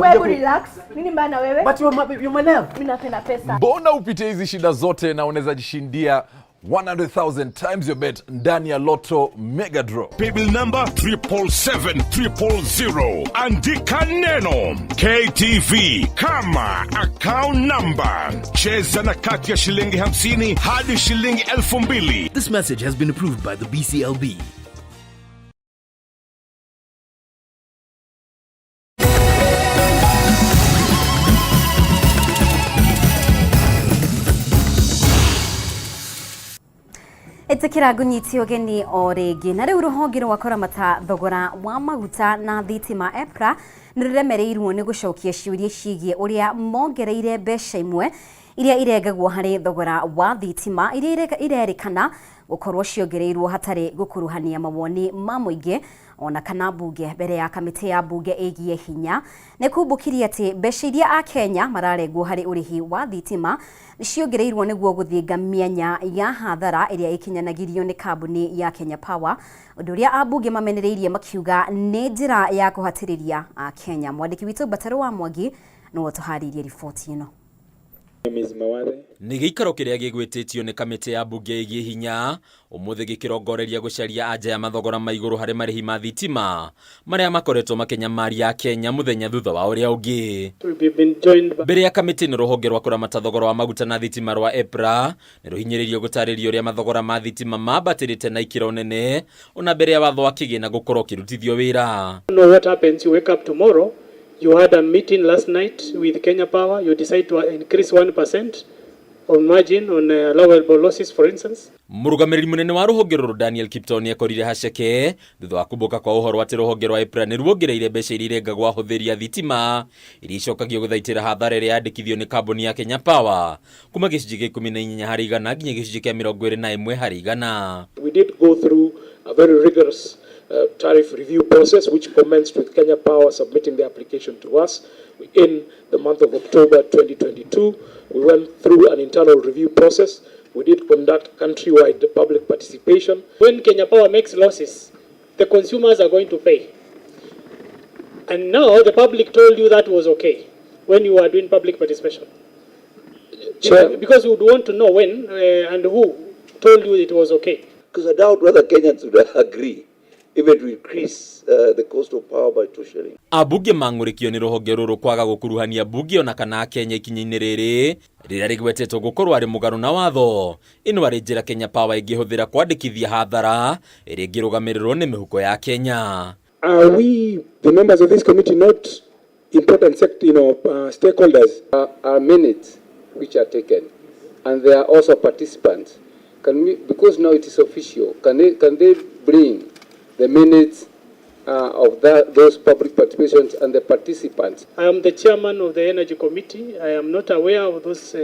Wewe relax. Nini mbaya na wewe?
But you're my love.
Mimi napenda pesa.
Mbona upite hizi shida zote na unaweza jishindia 100,000 times your bet ndani ya Lotto Mega Draw.
Paybill number 777,000. Andika neno KTV kama account number. Cheza na kati ya shilingi 50 hadi shilingi 2,000.
This message has been approved by the BCLB.
Ĩtĩkĩra ngũnyite ũgeni o rĩngĩ. Na rĩu rũhonge rwa kũramata thogora wa maguta na thitima EPRA nĩ rũremereirwo nĩ gũcokia ciũria ciĩgiĩ ũrĩa mongereire mbeca imwe iria irengagwo harĩ thogora wa thitima iria irerĩkana gũkorwo ciongereirwo hatarĩ gũkuruhania mawoni ma mũingĩ ona kana mbunge mbere ya kamĩtĩ ya mbunge ĩgiĩ hinya. Nĩ kumbũkirie atĩ mbeca iria Akenya mararengwo harĩ ũrĩhi wa thitima nĩ ciongereirwo nĩguo gũthinga mĩanya ya hathara ĩrĩa ĩkinyanagĩrio nĩ kambuni ya Kenya Power, ũndũ ũrĩa ambunge mamenereirie makiuga nĩ njĩra ya kũhatĩrĩria Akenya. Mwandĩki witũ Mbatarũ wa Mwangi nĩwe ũtũharĩirie riboti ĩno.
Nĩ gĩikaro kĩrĩa gĩgwĩtĩtio nĩ kamĩtĩ ya mbunge ĩgiĩ hinya ũmũthĩ gĩkĩrongoreria gũcaria anja ya mathogora ma igũrũ harĩ marĩhi ma thitima marĩa makoretwo makĩnyamaria Akenya mũthenya thutha wa ũrĩa ũngĩ. Mbere ya kamĩtĩ ĩno rũhonge rwa kũramata thogora wa maguta na thitima rwa EPRA nĩ rũhinyĩrĩirio gũtarĩria ũrĩa mathogora ma thitima mambatĩrĩte na ikĩro nene ona mbere ya watho wa kĩgĩna gũkorwo ũkĩrutithio wĩra.
Know what happens, you wake up tomorrow, you had a meeting last night with Kenya Power, you decide to increase 1% on margin on allowable losses, for instance.
Mũrũgamĩrĩri mũnene wa rũhonge rũrũ Daniel Kiptoo nĩ ekorire haceke thutha wa kumbũka kwa ũhoro atĩ rũhonge rwa EPRA nĩ ruongereire mbeca iria irengagwo ahũthĩri a thitima iria icokagio gũthaitĩra hathara ĩrĩa yandĩkithio nĩ kambuni ya Kenya Power kuma gĩcunjĩ kĩa 18 harĩ igana nginya gĩcunjĩ kĩa 21 harĩ igana.
We did go through a very rigorous tariff review process which commenced with Kenya Power submitting the application to us in the month of October 2022. We went through an internal review process. We did conduct countrywide public participation.
When Kenya Power makes losses, the consumers are going to pay. And now the public told you that was okay when you were doing public participation.
Chair.
Because we would want to know when and who told you it was okay.
Because I doubt whether Kenyans would agree even to increase the cost of power by 2 shillings.
Ambunge mang'ũrĩkio nĩ rũhonge rũrũ kwaga gũkuruhania mbunge ona kana Akenya ikinya-inĩ rĩrĩ rĩrĩa rĩgwetetwo gũkorwo arĩ mũgarũ na watho. Ĩno arĩ njĩra Kenya Power ĩngĩhũthĩra kwandĩkithia hathara ĩrĩa ĩngĩrũgamĩrĩrwo nĩ mĩhuko ya Kenya.
Are we, the members of this committee, not important stakeholders?
Are minutes which are taken, and they are also participants. Can we, because now it is official, can they bring the minutes of those public participations and the participants?
I am the chairman of the Energy Committee. I am not aware of those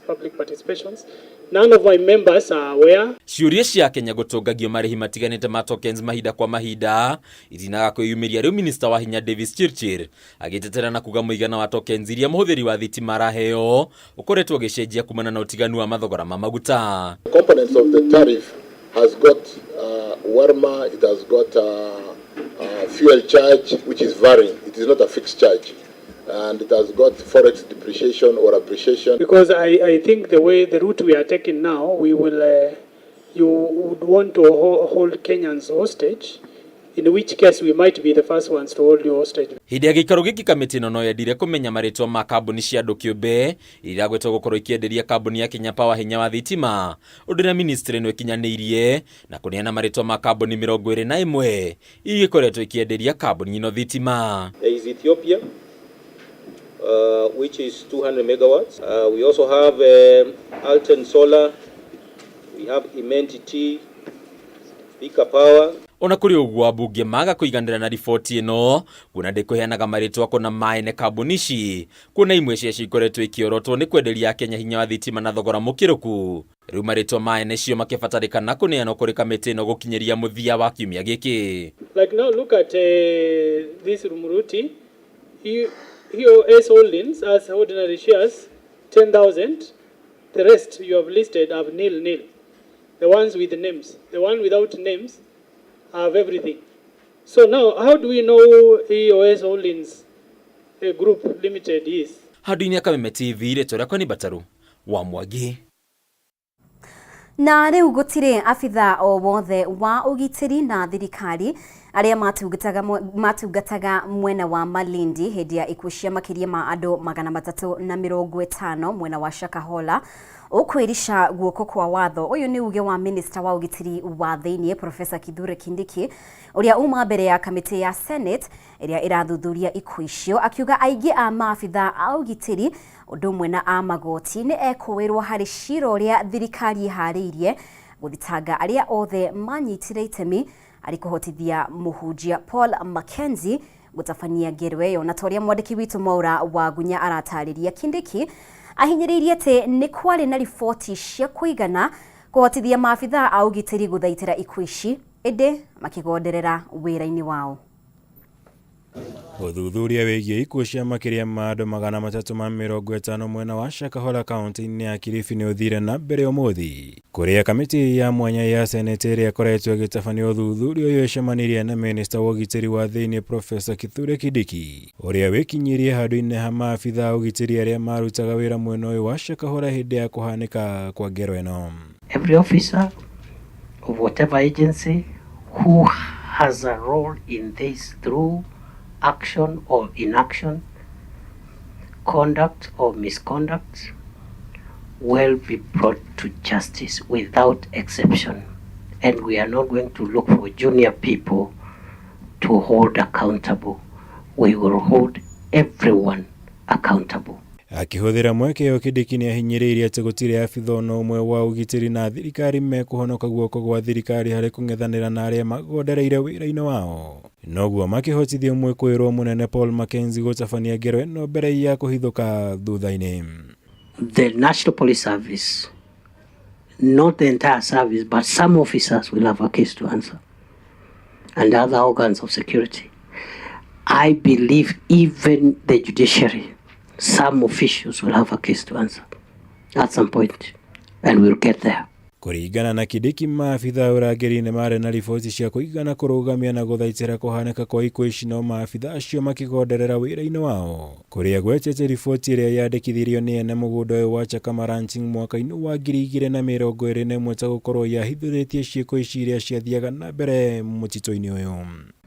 public participations. None of my members are aware.
Ciũria cia Kenya gũtũngagio marĩhi matiganĩte ma tokens mahinda kwa mahinda itinaga kwĩyumĩria rĩu Minister wa hinya Davis Chirchir agĩtetera na kuga mũigana wa tokens iria mũhũthĩri wa thitima araheo ũkoretwo ũgĩcenjia kumana na ũtiganu wa mathogora ma maguta.
The components of the tariff has got warmer, it has got fuel charge, which is varying. It is not a fixed charge. And it has got forex depreciation or appreciation.
Because I think the way the route we are taking now, we will, you would want to hold Kenyans hostage, in which case we might be the first ones to hold you hostage.
Hĩndĩ ya gĩikaro gĩkĩ kamĩtĩ ĩno no yendire kũmenya marĩtwa ma kambuni cia andũ kĩũmbe iria iragwetwo gũkorwo ikĩenderia kambuni ya Kenya Power hinya wa thitima, ũndũ ũrĩa ministry ĩno ĩkinyanĩirie na kũneana marĩtwa ma kambuni 21 iria ikoretwo ikĩenderia kambuni ĩno thitima.
There is Ethiopia, which is 200 megawatts. We also have Alten Solar, we have Imenti Tea, Bika Power.
Ona kũrĩ ũguo ambunge maga kũiganĩra na riboti ĩno kuona ndĩkũheanaga marĩtwa kũna maene kambuni ici kuona imwe ciacio ikoretwo ikĩorotwo nĩ kwenderia Akenya hinya wa thitima na thogora mũkĩrũku. Rĩu marĩtwa maene cio makĩbatarĩkana kũneanwo kũrĩ kamĩtĩ ĩno gũkinyĩria mũthia wa kiumia gĩkĩ.
Like now look at this Rumuruti. EOS Holdings as ordinary shares 10,000. The rest you have listed have nil nil. The ones with names, the one without names have everything. So now, how do we know EOS Holdings Group Limited is?
Handũ-inĩ ya Kameme TV, rĩtwa rĩakwa nĩ Mbataru wa Mwangi.
Na rĩu gũtirĩ abitha o wothe wa ũgitĩri na thirikari arĩa matungataga mwena wa Malindi hĩndĩ ya ikuũ cia makĩria ma andũ 350 mwena wa Shakahola ũkwĩrica guoko kwa watho. Ũyũ nĩ uge wa Minister wa ũgitĩri wa thĩiniĩ Professor Kithure Kindiki ũrĩa uma mbere ya kamĩtĩ ya Senate ĩrĩa ĩrathuthuria ikuũ icio, akiuga aingĩ a maabitha a ũgitĩri ũndũ ũmwe na a magoti nĩ ekũĩrwo harĩ cira ũrĩa thirikari ĩharĩirie Gũthitanga arĩa othe manyitire itemi arĩ kũhotithia mũhunjia Paul Mackenzie gũtabania ngero ĩyo. Na ta ũrĩa mwandĩki witũ Mwaura Wagunya aratarĩria, Kindiki ahinyĩrĩirie atĩ nĩ kwarĩ na riboti cia kũigana kũhotithia maabithaa a ũgitĩri gũthaitĩra ikuũ ici, ĩndĩ makĩgonderera wĩra-inĩ wao.
Ũthuthuria wĩgiĩ ikuũ cia makĩria ma andũ 350 mwena wa Shakahola kaunti-inĩ ya Kilifi nĩ ũthire na mbere ũmũthĩ, kũrĩa kamĩtĩ ya mwanya ya Senate ĩrĩa ĩkoretwo ĩgĩtabania ũthuthuria ũyũ ĩcemanirie na minista wa ũgitĩri wa thĩinĩ Profesa Kithure Kindiki, ũrĩa wĩkinyirie handũ-inĩ ha maabithaa a ũgitĩri arĩa marutaga wĩra mwena ũyũ wa Shakahola hĩndĩ ya kũhanĩka kwa ngero ĩno.
Every officer of whatever agency who has a role in this through action or inaction, conduct or misconduct, will be brought to justice without exception. And we are not going to look for junior people to hold accountable. We will hold everyone accountable.
Akĩhũthĩra mweke ũyũ, Kindiki nĩ ahinyĩrĩirie atĩ gũtirĩ abitha ona ũmwe wa ũgitĩri na thirikari mekũhonoka guoko gwa thirikari harĩ kũng'ethanĩra na arĩa magondereire wĩra-inĩ wao. Noguo makĩhotithia mwĩkũĩrwo mũnene Paul Mackenzie gũtabania ngero ĩno mbere ya kũhithũka thutha-inĩ.
The National Police Service, not the entire service, but some officers will have a case to answer, and other organs of security. I believe even the judiciary, some officials will have a case to answer at some point, and we'll get there.
Kũringana na Kindiki, maabitha a ũrangĩri nĩ marĩ na riboti cia kũigana kũrũgamia na gũthaitĩra kũhanĩka kwa ikuũ ici, no maabitha acio makĩgonderera wĩra-inĩ wao, kũrĩa gwetete riboti ĩrĩa yandĩkithirio nĩ ene mũgũnda ũyũ wa Chakama Ranching mwaka-inĩ wa 2021 ta gũkorwo yahithũrĩtie ciĩko ici iria ciathiaga na mbere mũtitũ-inĩ ũyũ.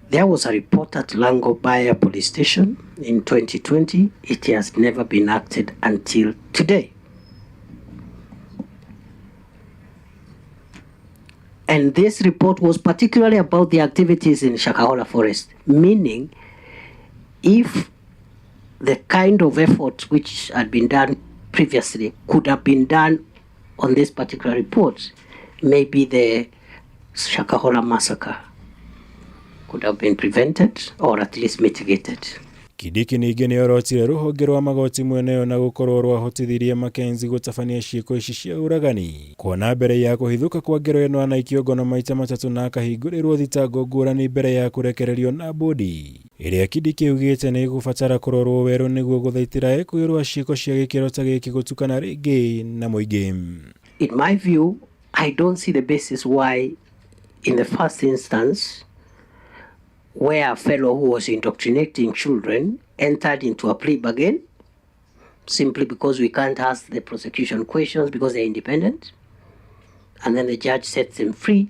There was a report at Langobaya Police Station in 2020. It has never been acted until today. And this report was particularly about the activities in Shakahola Forest, meaning if the kind of effort which had been done previously could have been done on this particular report, maybe the Shakahola massacre could have been prevented or at least mitigated.
Kindiki ningĩ nĩ orotire rũhonge rwa magoti mwena ũyũ na gũkorwo rwahotithirie Mackenzie gũtabania ciĩko ici cia ũragani, kuona mbere ya kũhithũka kwa ngero ĩno anaikio ngono maita matatũ na akahingũrĩrwo thitango ngũrani mbere ya kũrekererio na bodi ĩrĩa Kindiki augĩte nĩ ĩgũbatara kũrorwo werũ nĩguo gũthaitĩra ekwĩrwo ciĩko cia gĩkĩro ta gĩkĩ gũtukana rĩngĩ na mũingĩ.
In my view, I don't see the basis why, in the first instance, where a fellow who was indoctrinating children entered into a plea bargain, simply because we can't ask the prosecution questions because they're independent, and then the judge sets them free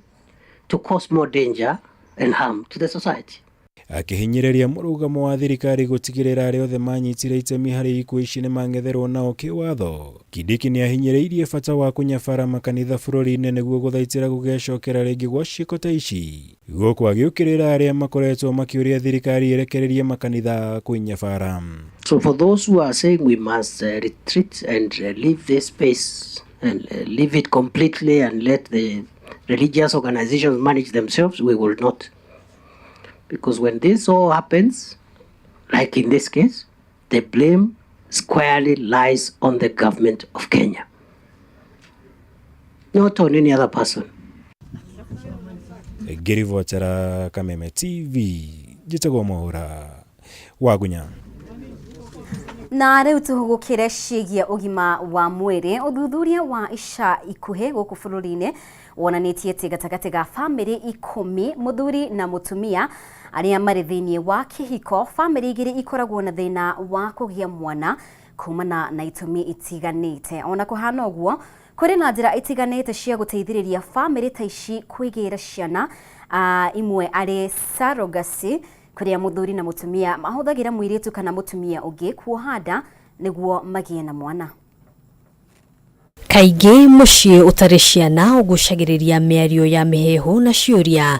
to cause more danger and harm to the society.
Akĩhinyĩrĩria mũrũgamo wa thirikari gũtigĩrĩra arĩa othe manyitire itemi harĩ ikuũ ici nĩ mang'etherwo nao kĩwatho, Kindiki nĩ ahinyĩrĩirie bata wa kũnyabara makanitha bũrũri-inĩ nĩguo gũthaitĩra gũgecokera rĩngĩ gwa ciĩko ta ici, gũkũ agĩũkĩrĩra arĩa makoretwo makĩũria thirikari ĩrekererie makanitha kwĩnyabara.
So for those who are saying we must retreat and leave this space and leave it completely and let the religious organizations manage themselves, we will not. Because when this all happens, like in this case, the blame squarely lies on the government of Kenya, not on any other person.
Ngĩribotera Kameme TV, njĩtagwo Mwaũra Wagunya.
Na rĩu tũhũgũkĩre ciĩgiĩ ũgima wa mwĩrĩ. Ũthuthuria wa ica ikuhĩ gũkũ bũrũri-inĩ wonanĩtie atĩ gatagatĩ ga bamĩrĩ 10, mũthuri na mũtumia arĩa marĩ thĩinĩ wa kĩhiko, bamĩrĩ 2 ikoragwo na thĩna wa kũgĩa mwana kumana na itũmi itiganĩte. Ona kũhana ũguo, kũrĩ na njĩra itiganĩte cia gũteithĩrĩria bamĩrĩ ta ici kwĩgĩra ciana, imwe arĩ surrogacy, kũrĩa mũthuri na mũtumia mahũthagĩra mũirĩtu kana mũtumia ũngĩ kuoha nda nĩguo magĩe na mwana.
Kaingĩ mũciĩ ũtarĩ ciana ũgucagĩrĩria mĩario ya mĩheehũ na ciũria,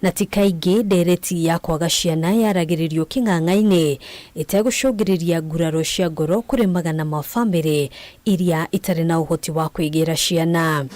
na ti kaingĩ ndereti ya kwaga ciana yaragĩrĩrio kĩng'ang'a-inĩ ĩtegũcũngĩrĩria nguraro cia ngoro kũrĩ magana ma bamĩrĩ iria itarĩ na ũhoti wa kwĩgĩra ciana.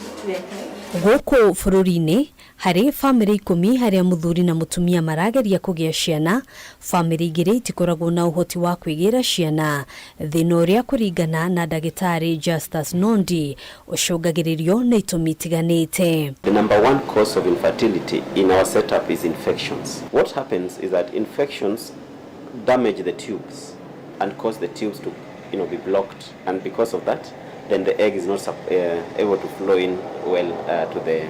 Gũkũ bũrũri-inĩ harĩ bamĩrĩ 10 harĩa mũthuri na mũtumia marageria kũgĩa ciana, bamĩrĩ 2 itikoragwo na ũhoti wa kwĩgĩra ciana. Thĩna ũrĩa kũringana na ndagĩtarĩ Justus Nondi ũcũngagĩrĩrio nĩ itũmi itiganĩte.
The number one cause of infertility in our setup is infections. What happens is that infections damage the tubes and cause the tubes to be blocked, and because of that, then the egg is not able to flow in well to the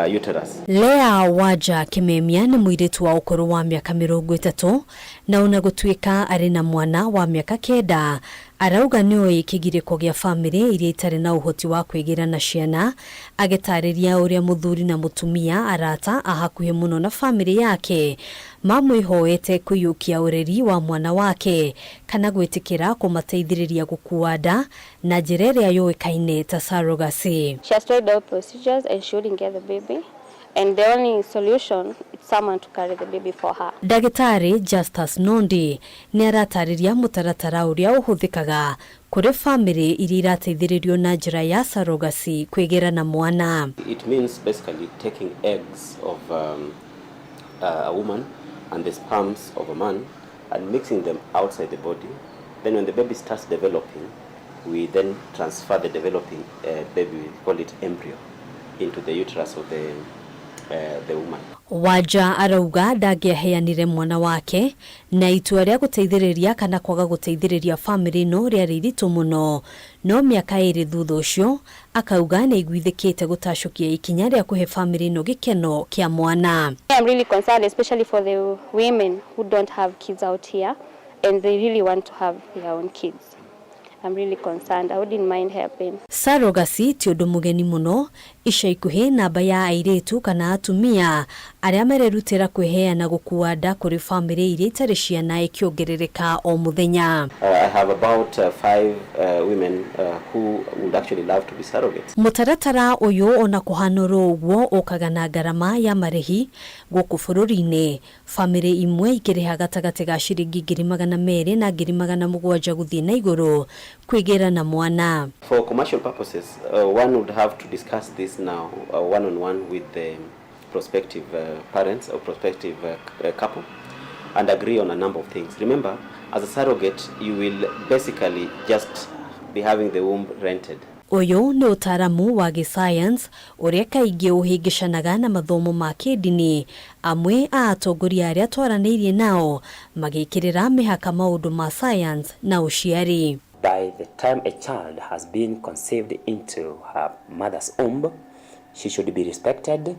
uterus.
Lea Waja Kimemia nĩ mũirĩtu wa ũkũrũ wa mĩaka 30 na ona gũtuĩka arĩ na mwana wa mĩaka 9, arauga nĩoĩ kĩgirĩko gĩa bamĩrĩ iria itarĩ na ũhoti wa kwĩgĩra na ciana, agĩtarĩria ũrĩa mũthuri na mũtumia arata a hakuhĩ mũno na bamĩrĩ yake mamwĩhoete kũiyũkia ũreri wa mwana wake kana gwĩtĩkĩra kũmateithĩrĩria gũkua nda na njĩra ĩrĩa yũĩkaine ta surrogacy.
She has tried all procedures and she wouldn't get the baby, and the only solution is someone to carry the baby for her.
Ndagĩtarĩ Justus Nondi nĩ aratarĩria mũtaratara ũrĩa ũhũthĩkaga kũrĩ bamĩrĩ iria irateithĩrĩrio na njĩra ya surrogacy kwĩgĩra na mwana.
It means basically taking eggs of a woman and the sperms of a man and mixing them outside the body. Then when the baby starts developing, we then transfer the developing baby, we call it embryo, into the uterus of the woman.
Waja arauga ndangĩaheanire mwana wake na itua rĩa gũteithĩrĩria kana kwaga gũteithĩrĩria bamĩrĩ ĩno rĩarĩ iritũ mũno, no mĩaka 2 thutha ũcio akauga nĩ aiguithĩkĩte gũtacũkia ikinya rĩa kũhe bamĩrĩ ĩno gĩkeno kĩa mwana.
I'm really concerned, especially for the women who don't have kids out here and they really want to have their own kids. I'm really concerned. I wouldn't mind helping.
Surrogacy ti ũndũ mũgeni mũno ica ikuhĩ namba ya airĩtu kana atumia arĩa marerutĩra kwĩheana gũkua nda kũrĩ bamĩrĩ iria itarĩ ciana ĩkĩongerereka o mũthenya.
I have about 5 women who would actually love to be surrogates.
Mũtaratara ũyũ ona kũhana ũguo ũkaga na ngarama ya marĩhi gũkũ bũrũri-inĩ, bamĩrĩ imwe ikĩrĩha gatagatĩ ga ciringi 200,000 na 700,000 gũthiĩ na igũrũ kwĩgĩra na mwana.
For commercial purposes, one would have to discuss this now one-on-one with the prospective parents or prospective couple and agree on a number of things. Remember, as a surrogate, you will basically just be having the womb rented.
Ũyũ nĩ ũtaaramu wa gĩscience ũrĩa kaingĩ ũhĩngĩcanaga na mathomo ma kĩndini. Amwe a atongoria arĩa twaranĩirie nao magĩkĩrĩra mĩhaka maũndũ ma science na ũciari.
By the time a child has been conceived into her mother's womb, she should be respected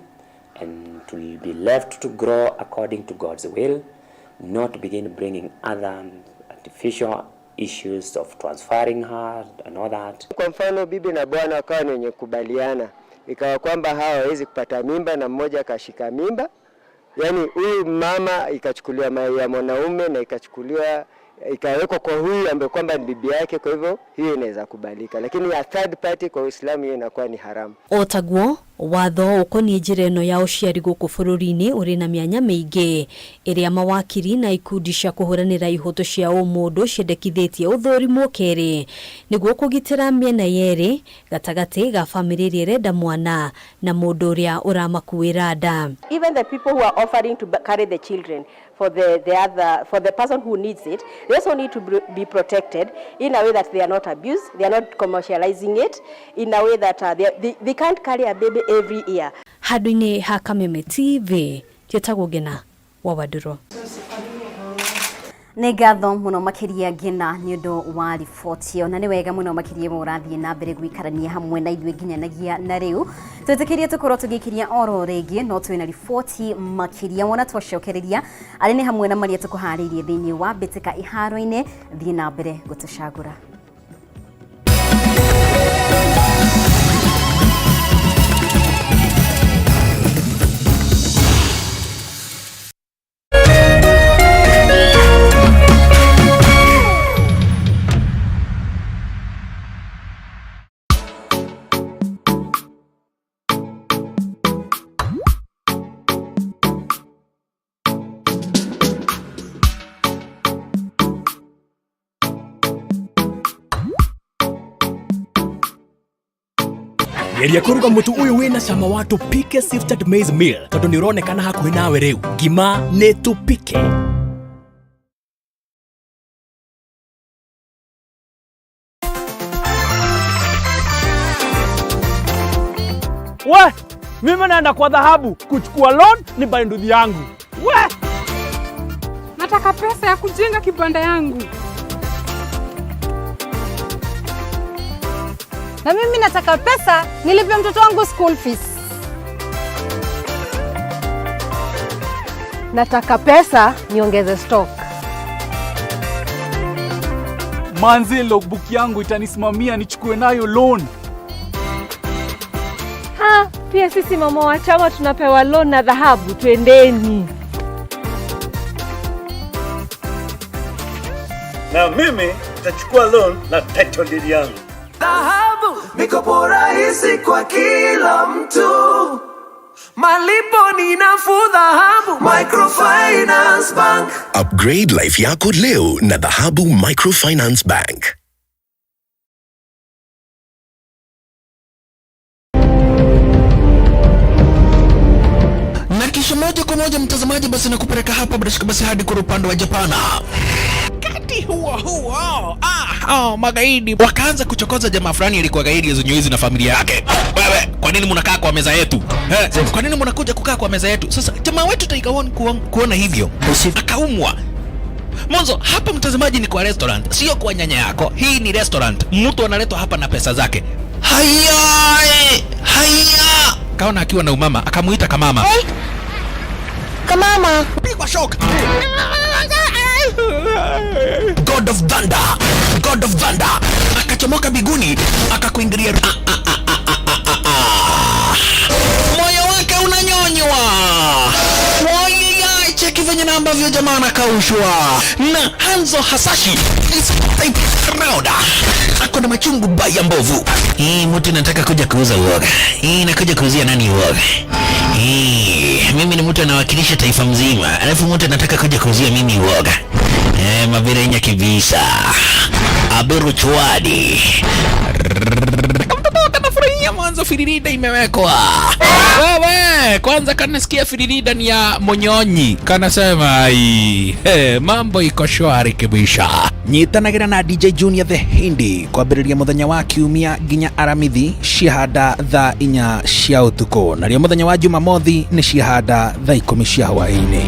and to be left to grow according to God's will, not begin bringing other artificial issues of transferring her and all that.
Kwa mfano, bibi na bwana wakawa ni wenye kubaliana, ikawa kwamba hawa hawawezi kupata mimba na mmoja akashika mimba, yani huyu mama ikachukuliwa mayai ya mwanaume na ikachukuliwa ikawekwa kwa huyu ambaye kwamba ni bibi yake. Kwa hivyo hiyo inaweza kubalika, lakini ya third party kwa Uislamu hiyo inakuwa ni haramu.
O taguo watho ũkoniĩ njĩra ĩno ya ũciari gũkũ bũrũri-inĩ ũrĩ na mĩanya mĩingĩ ĩrĩa mawakiri na ikundi cia kũhũranĩra ihoto cia ũmũndũ ciendekithĩtie ũthũrimwo kerĩ nĩguo kũgitĩra mĩena yerĩ gatagatĩ ga bamĩrĩ ĩrĩa ĩrenda mwana na mũndũ ũrĩa ũramakuĩra nda.
Even the people who are offering to carry the children for the other, for the person who needs it, they also need to be protected in a way that they are not abused, they are not commercializing it in a way that they can't carry a baby every year.
Handũ-inĩ ha Kameme TV, njĩtagwo Ngina wa Wandũrũ.
Nĩ ngatho mũno makĩria Ngina nĩ ũndũ wa riboti ĩyo, na nĩ wega mũno makĩria mũrathiĩ na mbere gũikarania hamwe na ithuĩ nginyanagia na rĩu. Twĩtĩkĩrie tũkorwo tũgĩkiria oro rĩngĩ, no twĩna riboti makĩria wona twacokereria arĩ nĩ hamwe na marĩa tũkũharĩirie thĩinĩ wa mbĩtĩka iharo-inĩ. Thiĩ na mbere gũtũcagũra.
Geria kũruga mũtu ũyũ wĩna cama wa Tupike Sifted Maize Meal tondũ nĩ ũronekana hakuhĩ nawe rĩu. Ngima nĩ Tupike.
We, mimi naenda kwa dhahabu kuchukua loan ni buy nduthi yangu. We,
Nataka pesa ya kujenga kibanda yangu.
Na mimi nataka pesa nilipe mtoto wangu school fees. Nataka pesa niongeze stock.
Manze, logbook yangu itanisimamia nichukue nayo loan.
Ha, pia sisi mama wa chama tunapewa loan na dhahabu, twendeni.
Na mimi nitachukua loan na title deed yangu.
Dhahabu, mikopo rahisi kwa kila mtu, malipo ni nafuu. Dhahabu Microfinance Bank.
Upgrade life yako leo na Dhahabu Microfinance Bank.
Na kisha moja kwa moja mtazamaji, basi nakupeleka hapa bila shaka basi hadi kwa upande wa Japana. Wakati huo huo, oh, magaidi wakaanza kuchokoza jamaa fulani alikuwa gaidi ya na familia yake. Wewe, kwa nini mnakaa kwa meza yetu? Kwa nini mnakuja kukaa kwa meza yetu? Sasa jamaa wetu Tiger One kuona hivyo akaumwa. Mwanzo hapa mtazamaji, ni kwa restaurant, sio kwa nyanya yako. Hii ni restaurant, mtu analetwa hapa na pesa zake. Haya, haya, kaona akiwa na umama, akamuita kamama.
Hey. Kamama.
Pigwa shock. God of Thunder, God of Thunder akachomoka biguni akakuingilia. Moyo wake unanyonywa. Wai, cheki venye na ambavyo jamaa anakaushwa na Hanzo Hasashi is type round. Ako na machungu baya mbovu. Hii mtu nataka kuja kuuza uoga. Hii nakuja kuuzia nani uoga? Hii mimi ni mtu anawakilisha taifa mzima, alafu mtu anataka kuja kuuzia mimi uoga. Mabirenya kibisa. Aberu chwadi. Kamtoto kanafurahia mwanzo firirida imewekwa. Wewe, kwanza kanasikia firirida ni ya Monyonyi. Kanasema ai, hey, mambo iko shwari kibisha. Nyitanagira na DJ Junior the Hindi kwambĩrĩria mũthenya wa kiumia nginya aramithi ciahanda thaa 4 cia ũtukũ, narĩo mũthenya wa Jumamothi nĩ ciahanda thaa 10 cia hwaĩ-inĩ.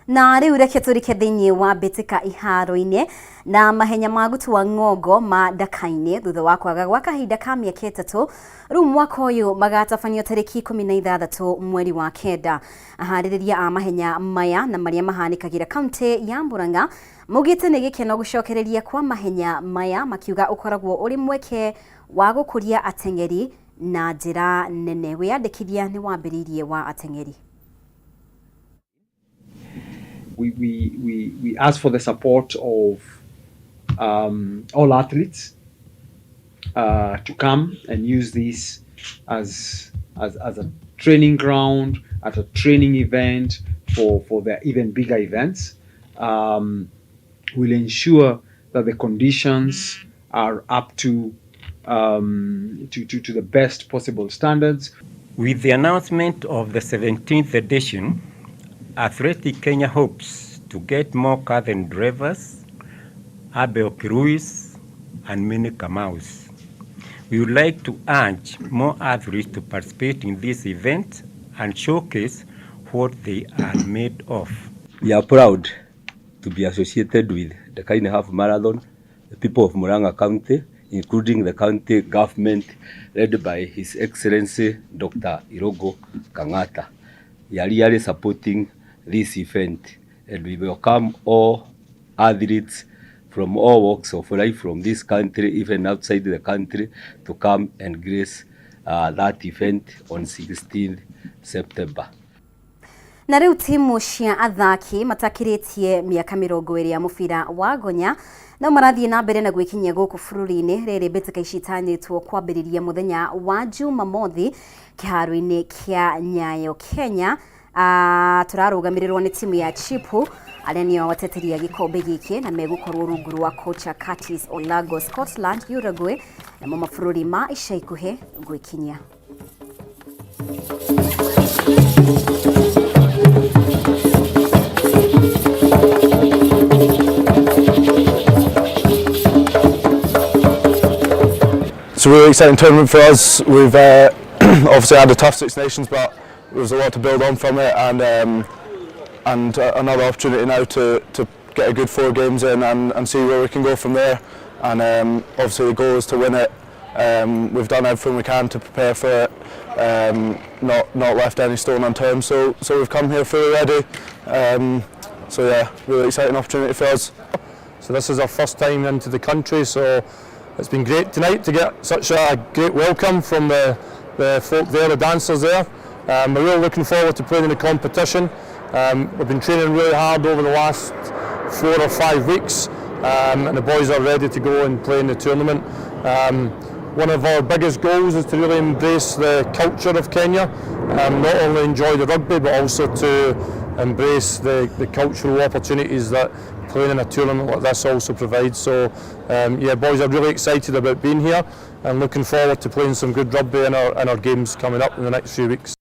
Na riu reke turike thiini wa mbitika iharo-ini na mahenya ma gutua ng'ongo ma Ndaka-ini thutha wa kwaga gwa kahinda ka miaka 3 riu mwaka uyu magatabanio tariki 16 mweri wa 9. Aharĩrĩria a mahenya maya na maria mahanĩkagĩra kaunti ya Murang'a maugĩte nĩ gĩkeno gũcokereria kwa mahenya maya, makiuga ũkoragwo ũrĩ mweke wa gũkũria ateng'eri na njĩra nene. Wĩyandĩkithia nĩ wambĩrĩirie wa ateng'eri.
We ask for the support of all athletes to come and use this as a training ground, at a training event for their even bigger events. We'll ensure that the conditions are up to the best possible standards.
With the announcement of the 17th edition, Athletic Kenya hopes to get more Catherine drivers, Abel Kiruis, and Minnie Kamaus. We would like to urge more athletes to participate in this event and showcase what they are made of.
We are proud to be associated with the Ndakaini Half Marathon, the people of Murang'a County, including the county government led by His Excellency Dr. Irogo Kangata. We are really supporting this event, and we welcome all athletes from all walks of life from this country, even outside the country, to come and grace that event on 16th September.
Na rĩu timu cia athaki matakĩrĩtie mĩaka 20 ya mũbira wa gonya no marathiĩ na mbere na gwĩkinyia gũkũ bũrũri-inĩ. Rĩrĩ mbĩtĩka ici itanyĩtwo kwambĩrĩria mũthenya wa Jumamothi kĩharo-inĩ kĩa Nyayo Kenya. Tũrarũgamĩrĩrwo nĩ timu ya Chipu arĩa nĩo ateteria gĩkombe gĩkĩ na megũkorwo rungu rwa kocha Curtis Olago. Scotland, Uruguay namo mabũrũri ma ica ikuhĩ gwĩkinyia.
It's a really exciting tournament for us. We've obviously had a tough Six Nations, but there's a lot to build on from it, and another opportunity now to get a good 4 games in and see where we can go from there. And obviously the goal is to win it. We've done everything we can to prepare for it, not left any stone unturned, so we've come here fully ready. So yeah, really exciting opportunity for us.
So this is our first time into the country, so it's been great tonight to get such a great welcome from the folk there, the dancers there. We're really looking forward to playing in the competition. We've been training really hard over the last 4 or 5 weeks, and the boys are ready to go and play in the tournament. One of our biggest goals is to really embrace the culture of Kenya, not only enjoy the rugby but also to embrace the cultural opportunities that playing in a tournament like this also provides. So yeah, boys are really excited about being here and looking forward to playing some good rugby in our games coming up in the next few weeks.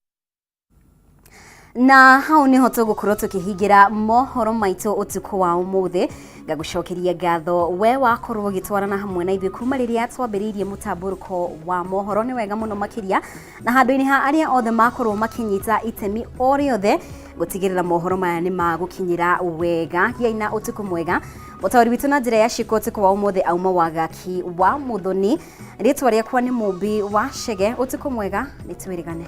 Na hau niho tũgũkorwo tũkĩhingĩra mohoro maitũ ũtukũ wa ũmũthĩ. Ngagũcokeria ngatho we wakorwo ũgĩtwarana hamwe na ithuĩ kuma rĩrĩa twambĩrĩirie mũtambũrũko wa mohoro. Nĩ wega mũno makĩria na handũ-inĩ ha arĩa othe makorwo makĩnyita itemi o rĩothe gũtigĩrĩra mohoro maya nĩ magũkinyĩra wega. Gĩai na ũtukũ mwega. Mũtaũri witũ na njĩra ya ciĩko ũtukũ wa ũmũthĩ auma Wagaki wa Mũthoni. Rĩtwa rĩakwa nĩ Mũmbi wa Chege. Ũtukũ mwega, nĩ twĩrĩgane.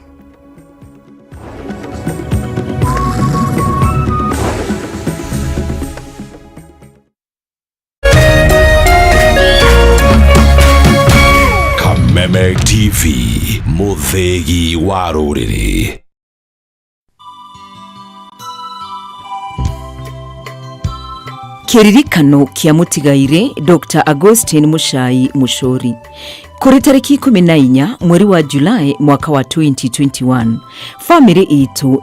Kameme TV, mũthĩgi wa rũrĩrĩ.
Kĩririkano kĩa mũtigairĩ Dr. Augustine Muchai Muchori kũrĩ tarĩki 14 mweri wa Julai mwaka wa 2021. Famĩlĩ itũ